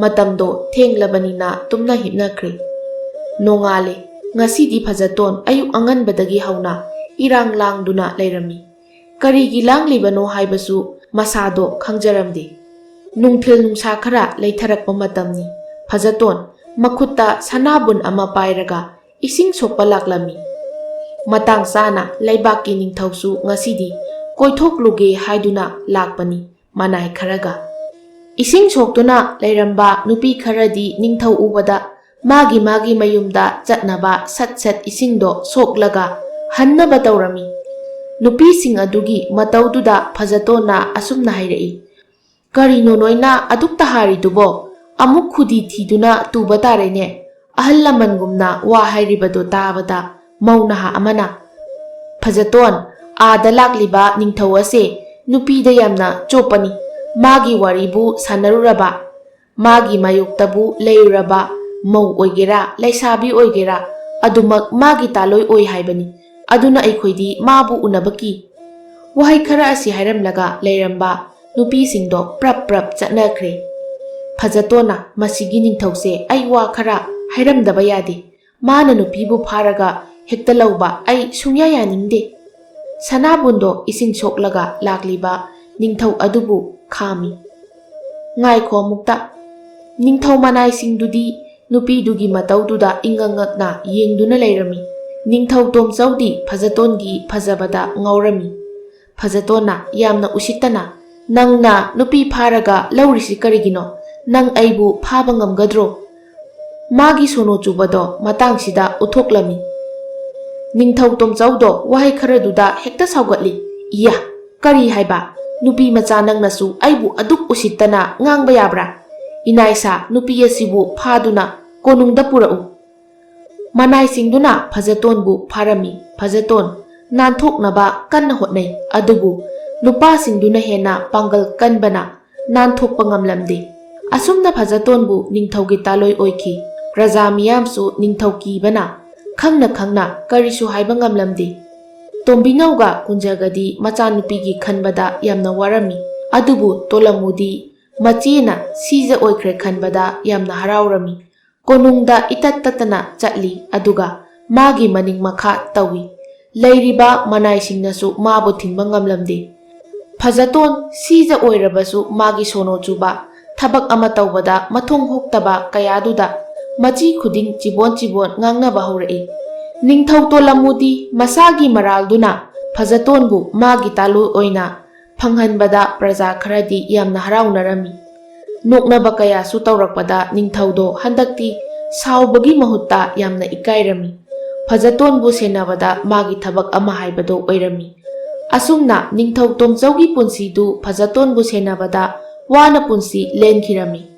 ꯃꯇꯝꯗꯣ ꯊꯦꯡꯂꯕꯅꯤꯅ ꯇꯨꯝꯅ ꯍꯤꯞꯅꯈ꯭ꯔꯦ꯫ ꯅꯣꯡꯉꯥꯜꯂꯦ꯫ ꯉꯁꯤꯗꯤ ꯐꯖꯇꯣꯟ ꯑꯌꯨꯛ ꯑꯉꯟꯕꯗꯒꯤ ꯍꯧꯅ ꯏꯔꯥꯡ ꯂꯥꯡꯗꯨꯅ ꯂꯩꯔꯝꯃꯤ꯫ ꯀꯔꯤꯒꯤ ꯂꯥꯡꯂꯤꯕꯅꯣ ꯍꯥꯏꯕꯁꯨ ꯃꯁꯥꯗꯣ ꯈꯪꯖꯔꯝꯗꯦ꯫ ꯅꯨꯡꯊꯤꯜ ꯅꯨꯡꯁꯥ ꯈꯔ ꯂꯩꯊꯔꯛꯄ ꯃꯇꯝꯅꯤ꯫ ꯐꯖꯇꯣꯟ ꯃꯈꯨꯠꯇ ꯁꯅꯥꯕꯨꯟ ꯑꯃ ꯄꯥꯏꯔꯒ ꯏꯁꯤꯡ ꯁꯣꯛꯄ ꯂꯥꯛꯂꯝꯃꯤ꯫ ꯃꯇꯥꯡ ꯆꯥꯅ ꯂꯩꯕꯥꯛꯀꯤ ꯅꯤꯡꯊꯧꯁꯨ ꯉꯁꯤꯗꯤ ꯀꯣꯏꯊꯣꯛꯂꯨꯒꯦ ꯍꯥꯏꯗꯨꯅ ꯂꯥꯛꯄꯅꯤ꯫ ꯃꯅꯥꯏ ꯈꯔꯒ ꯏꯁꯤꯡ ꯁꯣꯛꯇꯨꯅ ꯂꯩꯔꯝꯕ ꯅꯨꯄꯤ ꯈꯔꯗꯤ ꯅꯤꯡꯊꯧ ꯎꯕꯗ ꯃꯥꯒꯤ ꯃꯥꯒꯤ ꯃꯌꯨꯝꯗ ꯆꯠꯅꯕ ꯁꯠ ꯁꯠ ꯏꯁꯤꯡꯗꯣ ꯁꯣꯛꯂꯒ ꯍꯟꯅꯕ ꯇꯧꯔꯝꯃꯤ꯫ ꯅꯨꯄꯤꯁꯤꯡ ꯑꯗꯨꯒꯤ ꯃꯇꯧꯗꯨꯗ ꯐꯖꯇꯣꯟꯅ ꯑꯁꯨꯝꯅ ꯍꯥꯏꯔꯛꯏ, "ꯀꯔꯤꯅꯣ ꯅꯣꯏꯅ ꯑꯗꯨꯛꯇ ꯍꯥꯔꯤꯗꯨꯕꯣ? ꯑꯃꯨꯛ ꯈꯨꯗꯤ ꯊꯤꯗꯨꯅ ꯇꯨꯕ ꯇꯥꯔꯦꯅꯦ"꯫ ꯑꯍꯜ ꯂꯃꯟꯒꯨꯝꯅ ꯋꯥ ꯍꯥꯏꯔꯤꯕꯗꯨ ꯇꯥꯕꯗ ꯃꯧ ꯅꯍꯥ ꯑꯃꯅ, "ꯐꯖꯇꯣꯟ, ꯑꯥꯗ ꯂꯥꯛꯂꯤꯕ ꯅꯤꯡꯊꯧ ꯑꯁꯦ ꯅꯨꯄꯤꯗ ꯌꯥꯝꯅ ꯆꯣꯞꯄꯅꯤ꯫ ꯃꯥꯒꯤ ꯋꯥꯔꯤꯕꯨ ꯁꯥꯟꯅꯔꯨꯔꯕ, ꯃꯥꯒꯤ ꯃꯥꯌꯣꯛꯇꯕꯨ ꯂꯩꯔꯨꯔꯕ ꯃꯧ ꯑꯣꯏꯒꯦꯔꯥ, ꯂꯩꯁꯥꯕꯤ ꯑꯣꯏꯒꯦꯔꯥ, ꯑꯗꯨꯃꯛ ꯃꯥꯒꯤ ꯇꯥꯂꯣꯏ ꯑꯣꯏ ꯍꯥꯏꯕꯅꯤ꯫ ꯑꯗꯨꯅ ꯑꯩꯈꯣꯏꯗꯤ ꯃꯥꯕꯨ ꯎꯅꯕ ꯀꯤ"꯫ ꯋꯥꯍꯩ ꯈꯔ ꯑꯁꯤ ꯍꯥꯏꯔꯝꯂꯒ ꯂꯩꯔꯝꯕ ꯅꯨꯄꯤꯁꯤꯡꯗꯣ ꯄ꯭ꯔꯞ ꯄ꯭ꯔꯞ ꯆꯠꯅꯈ꯭ꯔꯦ꯫ ꯐꯖꯇꯣꯟꯅ, "ꯃꯁꯤꯒꯤ ꯅꯤꯡꯊꯧꯁꯦ ꯑꯩ ꯋꯥ ꯈꯔ ꯍꯥꯏꯔꯝꯗꯕ ꯌꯥꯗꯦ꯫ ꯃꯥꯅ ꯅꯨꯄꯤꯕꯨ ꯐꯥꯔꯒ ꯍꯦꯛꯇ ꯂꯧꯕ ꯑꯩ ꯁꯨꯡꯌꯥ ꯌꯥꯅꯤꯡꯗꯦ"꯫ ꯁꯅꯥꯕꯨꯟꯗꯣ ꯏꯁꯤꯡ ꯁꯣꯛꯂꯒ ꯂꯥꯛꯂꯤꯕ ꯅꯤꯡꯊꯧ ꯑꯗꯨꯕꯨ ꯈꯥꯝꯃꯤ꯫ ꯉꯥꯏꯈꯣ ꯑꯃꯨꯛꯇ꯫ ꯅꯤꯡꯊꯧ ꯃꯅꯥꯏꯁꯤꯡꯗꯨꯗꯤ ꯅꯨꯄꯤꯗꯨꯒꯤ ꯃꯇꯧꯗꯨꯗ ꯏꯉꯛ ꯉꯛꯅ ꯌꯦꯡꯗꯨꯅ ꯂꯩꯔꯝꯃꯤ꯫ ꯅꯤꯡꯊꯧ ꯇꯣꯝꯆꯧꯗꯤ ꯐꯖꯇꯣꯟꯒꯤ ꯐꯖꯕꯗ ꯉꯥꯎꯔꯝꯃꯤ꯫ ꯐꯖꯇꯣꯟꯅ ꯌꯥꯝꯅ ꯎꯁꯤꯠꯇꯅ, "ꯅꯪꯅ ꯅꯨꯄꯤ ꯐꯥꯔꯒ ꯂꯧꯔꯤꯁꯤ ꯀꯔꯤꯒꯤꯅꯣ? ꯅꯪ ꯑꯩꯕꯨ ꯐꯥꯕ ꯉꯝꯒꯗ꯭ꯔꯣ?" ꯃꯥꯒꯤ ꯁꯣꯅꯣ ꯆꯨꯕꯗꯣ ꯃꯇꯥꯡꯁꯤꯗ ꯎꯠꯊꯣꯛꯂꯝꯃꯤ꯫ ꯅꯤꯡꯊꯧ ꯇꯣꯝꯆꯧꯗꯣ ꯋꯥꯍꯩ ꯈꯔꯗꯨꯗ ꯍꯦꯛꯇ ꯁꯥꯎꯒꯠꯂꯤ꯫ "ꯏꯌꯥ! ꯀꯔꯤ ꯍꯥꯏꯕ? ꯅꯨꯄꯤ ꯃꯆꯥ ꯅꯪꯅꯁꯨ ꯑꯩꯕꯨ ꯑꯗꯨꯛ ꯎꯁꯤꯠꯇꯅ ꯉꯥꯡꯕ ꯌꯥꯕ꯭ꯔꯥ? ꯏꯅꯥꯏꯁꯥ, ꯅꯨꯄꯤ ꯑꯁꯤꯕꯨ ꯐꯥꯗꯨꯅ ꯀꯣꯅꯨꯡꯗ ꯄꯨꯔꯛꯎ"꯫ ꯃꯅꯥꯏꯁꯤꯡꯗꯨꯅ ꯐꯖꯇꯣꯟꯕꯨ ꯐꯥꯔꯝꯃꯤ꯫ ꯐꯖꯇꯣꯟ ꯅꯥꯟꯊꯣꯛꯅꯕ ꯀꯟꯅ ꯍꯣꯠꯅꯩ, ꯑꯗꯨꯕꯨ ꯅꯨꯄꯥꯁꯤꯡꯗꯨꯅ ꯍꯦꯟꯅ ꯄꯥꯡꯒꯜ ꯀꯟꯕꯅ ꯅꯥꯟꯊꯣꯛꯄ ꯉꯝꯂꯝꯗꯦ꯫ ꯑꯁꯨꯝꯅ ꯐꯖꯇꯣꯟꯕꯨ ꯅꯤꯡꯊꯧꯒꯤ ꯇꯥꯂꯣꯏ ꯑꯣꯏꯈꯤ꯫ ꯄ꯭ꯔꯖꯥ ꯃꯤꯌꯥꯝꯁꯨ ꯅꯤꯡꯊꯧ ꯀꯤꯕꯅ ꯈꯪꯅ ꯈꯪꯅ ꯀꯔꯤꯁꯨ ꯍꯥꯏꯕ ꯉꯝꯂꯝꯗꯦ꯫ ꯇꯣꯝꯕꯤꯅꯧꯒ ꯀꯨꯟꯖꯒꯗꯤ ꯃꯆꯥꯅꯨꯄꯤꯒꯤ ꯈꯟꯕꯗ ꯌꯥꯝꯅ ꯋꯥꯔꯝꯃꯤ, ꯑꯗꯨꯕꯨ ꯇꯣꯂꯝꯃꯨꯗꯤ ꯃꯆꯦꯅ ꯁꯤꯖ ꯑꯣꯏꯈ꯭ꯔꯦ ꯈꯟꯕꯗ ꯌꯥꯝꯅ ꯍꯔꯥꯎꯔꯝꯃꯤ꯫ ꯀꯣꯅꯨꯡꯗ ꯏꯇꯠ ꯇꯠꯇꯅ ꯆꯠꯂꯤ, ꯑꯗꯨꯒ ꯃꯥꯒꯤ ꯃꯅꯤꯡ ꯃꯈꯥ ꯇꯧꯏ꯫ ꯂꯩꯔꯤꯕ ꯃꯅꯥꯏꯁꯤꯡꯅꯁꯨ ꯃꯥꯕꯨ ꯊꯤꯡꯕ ꯉꯝꯂꯝꯗꯦ꯫ ꯐꯖꯇꯣꯟ ꯁꯤꯖ ꯑꯣꯏꯔꯕꯁꯨ ꯃꯥꯒꯤ ꯁꯣꯅꯣ ꯆꯨꯕ, ꯊꯕꯛ ꯑꯃ ꯇꯧꯕꯗ ꯃꯊꯣꯡ ꯍꯨꯛꯇꯕ ꯀꯌꯥꯗꯨꯗ ꯃꯆꯤ ꯈꯨꯗꯤꯡ ꯆꯤꯕꯣꯟ ꯆꯤꯕꯣꯟ ꯉꯥꯡꯅꯕ ꯍꯧꯔꯛꯏ꯫ ꯅꯤꯡꯊꯧ ꯇꯣꯂꯝꯃꯨꯗꯤ ꯃꯁꯥꯒꯤ ꯃꯔꯥꯜꯗꯨꯅ ꯐꯖꯇꯣꯟꯕꯨ ꯃꯥꯒꯤ ꯇꯥꯂꯨ ꯑꯣꯏꯅ ꯐꯪꯍꯟꯕꯗ ꯄ꯭ꯔꯖꯥ ꯈꯔꯗꯤ ꯌꯥꯝꯅ ꯍꯔꯥꯎꯅꯔꯝꯃꯤ꯫ ꯅꯣꯛꯅꯕ ꯀꯌꯥꯁꯨ ꯇꯧꯔꯛꯄꯗ ꯅꯤꯡꯊꯧꯗꯣ ꯍꯟꯗꯛꯇꯤ ꯁꯥꯎꯕꯒꯤ ꯃꯍꯨꯠꯇ ꯌꯥꯝꯅ ꯏꯀꯥꯏꯔꯝꯃꯤ꯫ ꯐꯖꯇꯣꯟꯕꯨ ꯁꯦꯟꯅꯕꯗ ꯃꯥꯒꯤ ꯊꯕꯛ ꯑꯃ ꯍꯥꯏꯕꯗꯣ ꯑꯣꯏꯔꯝꯃꯤ꯫ ꯑꯁꯨꯝꯅ ꯅꯤꯡꯊꯧ ꯇꯣꯝꯆꯧꯒꯤ ꯄꯨꯟꯁꯤꯗꯨ ꯐꯖꯇꯣꯟꯕꯨ ꯁꯦꯟꯅꯕꯗ ꯋꯥꯅ ꯄꯨꯟꯁꯤ ꯂꯦꯟꯈꯤꯔꯝꯃꯤ꯫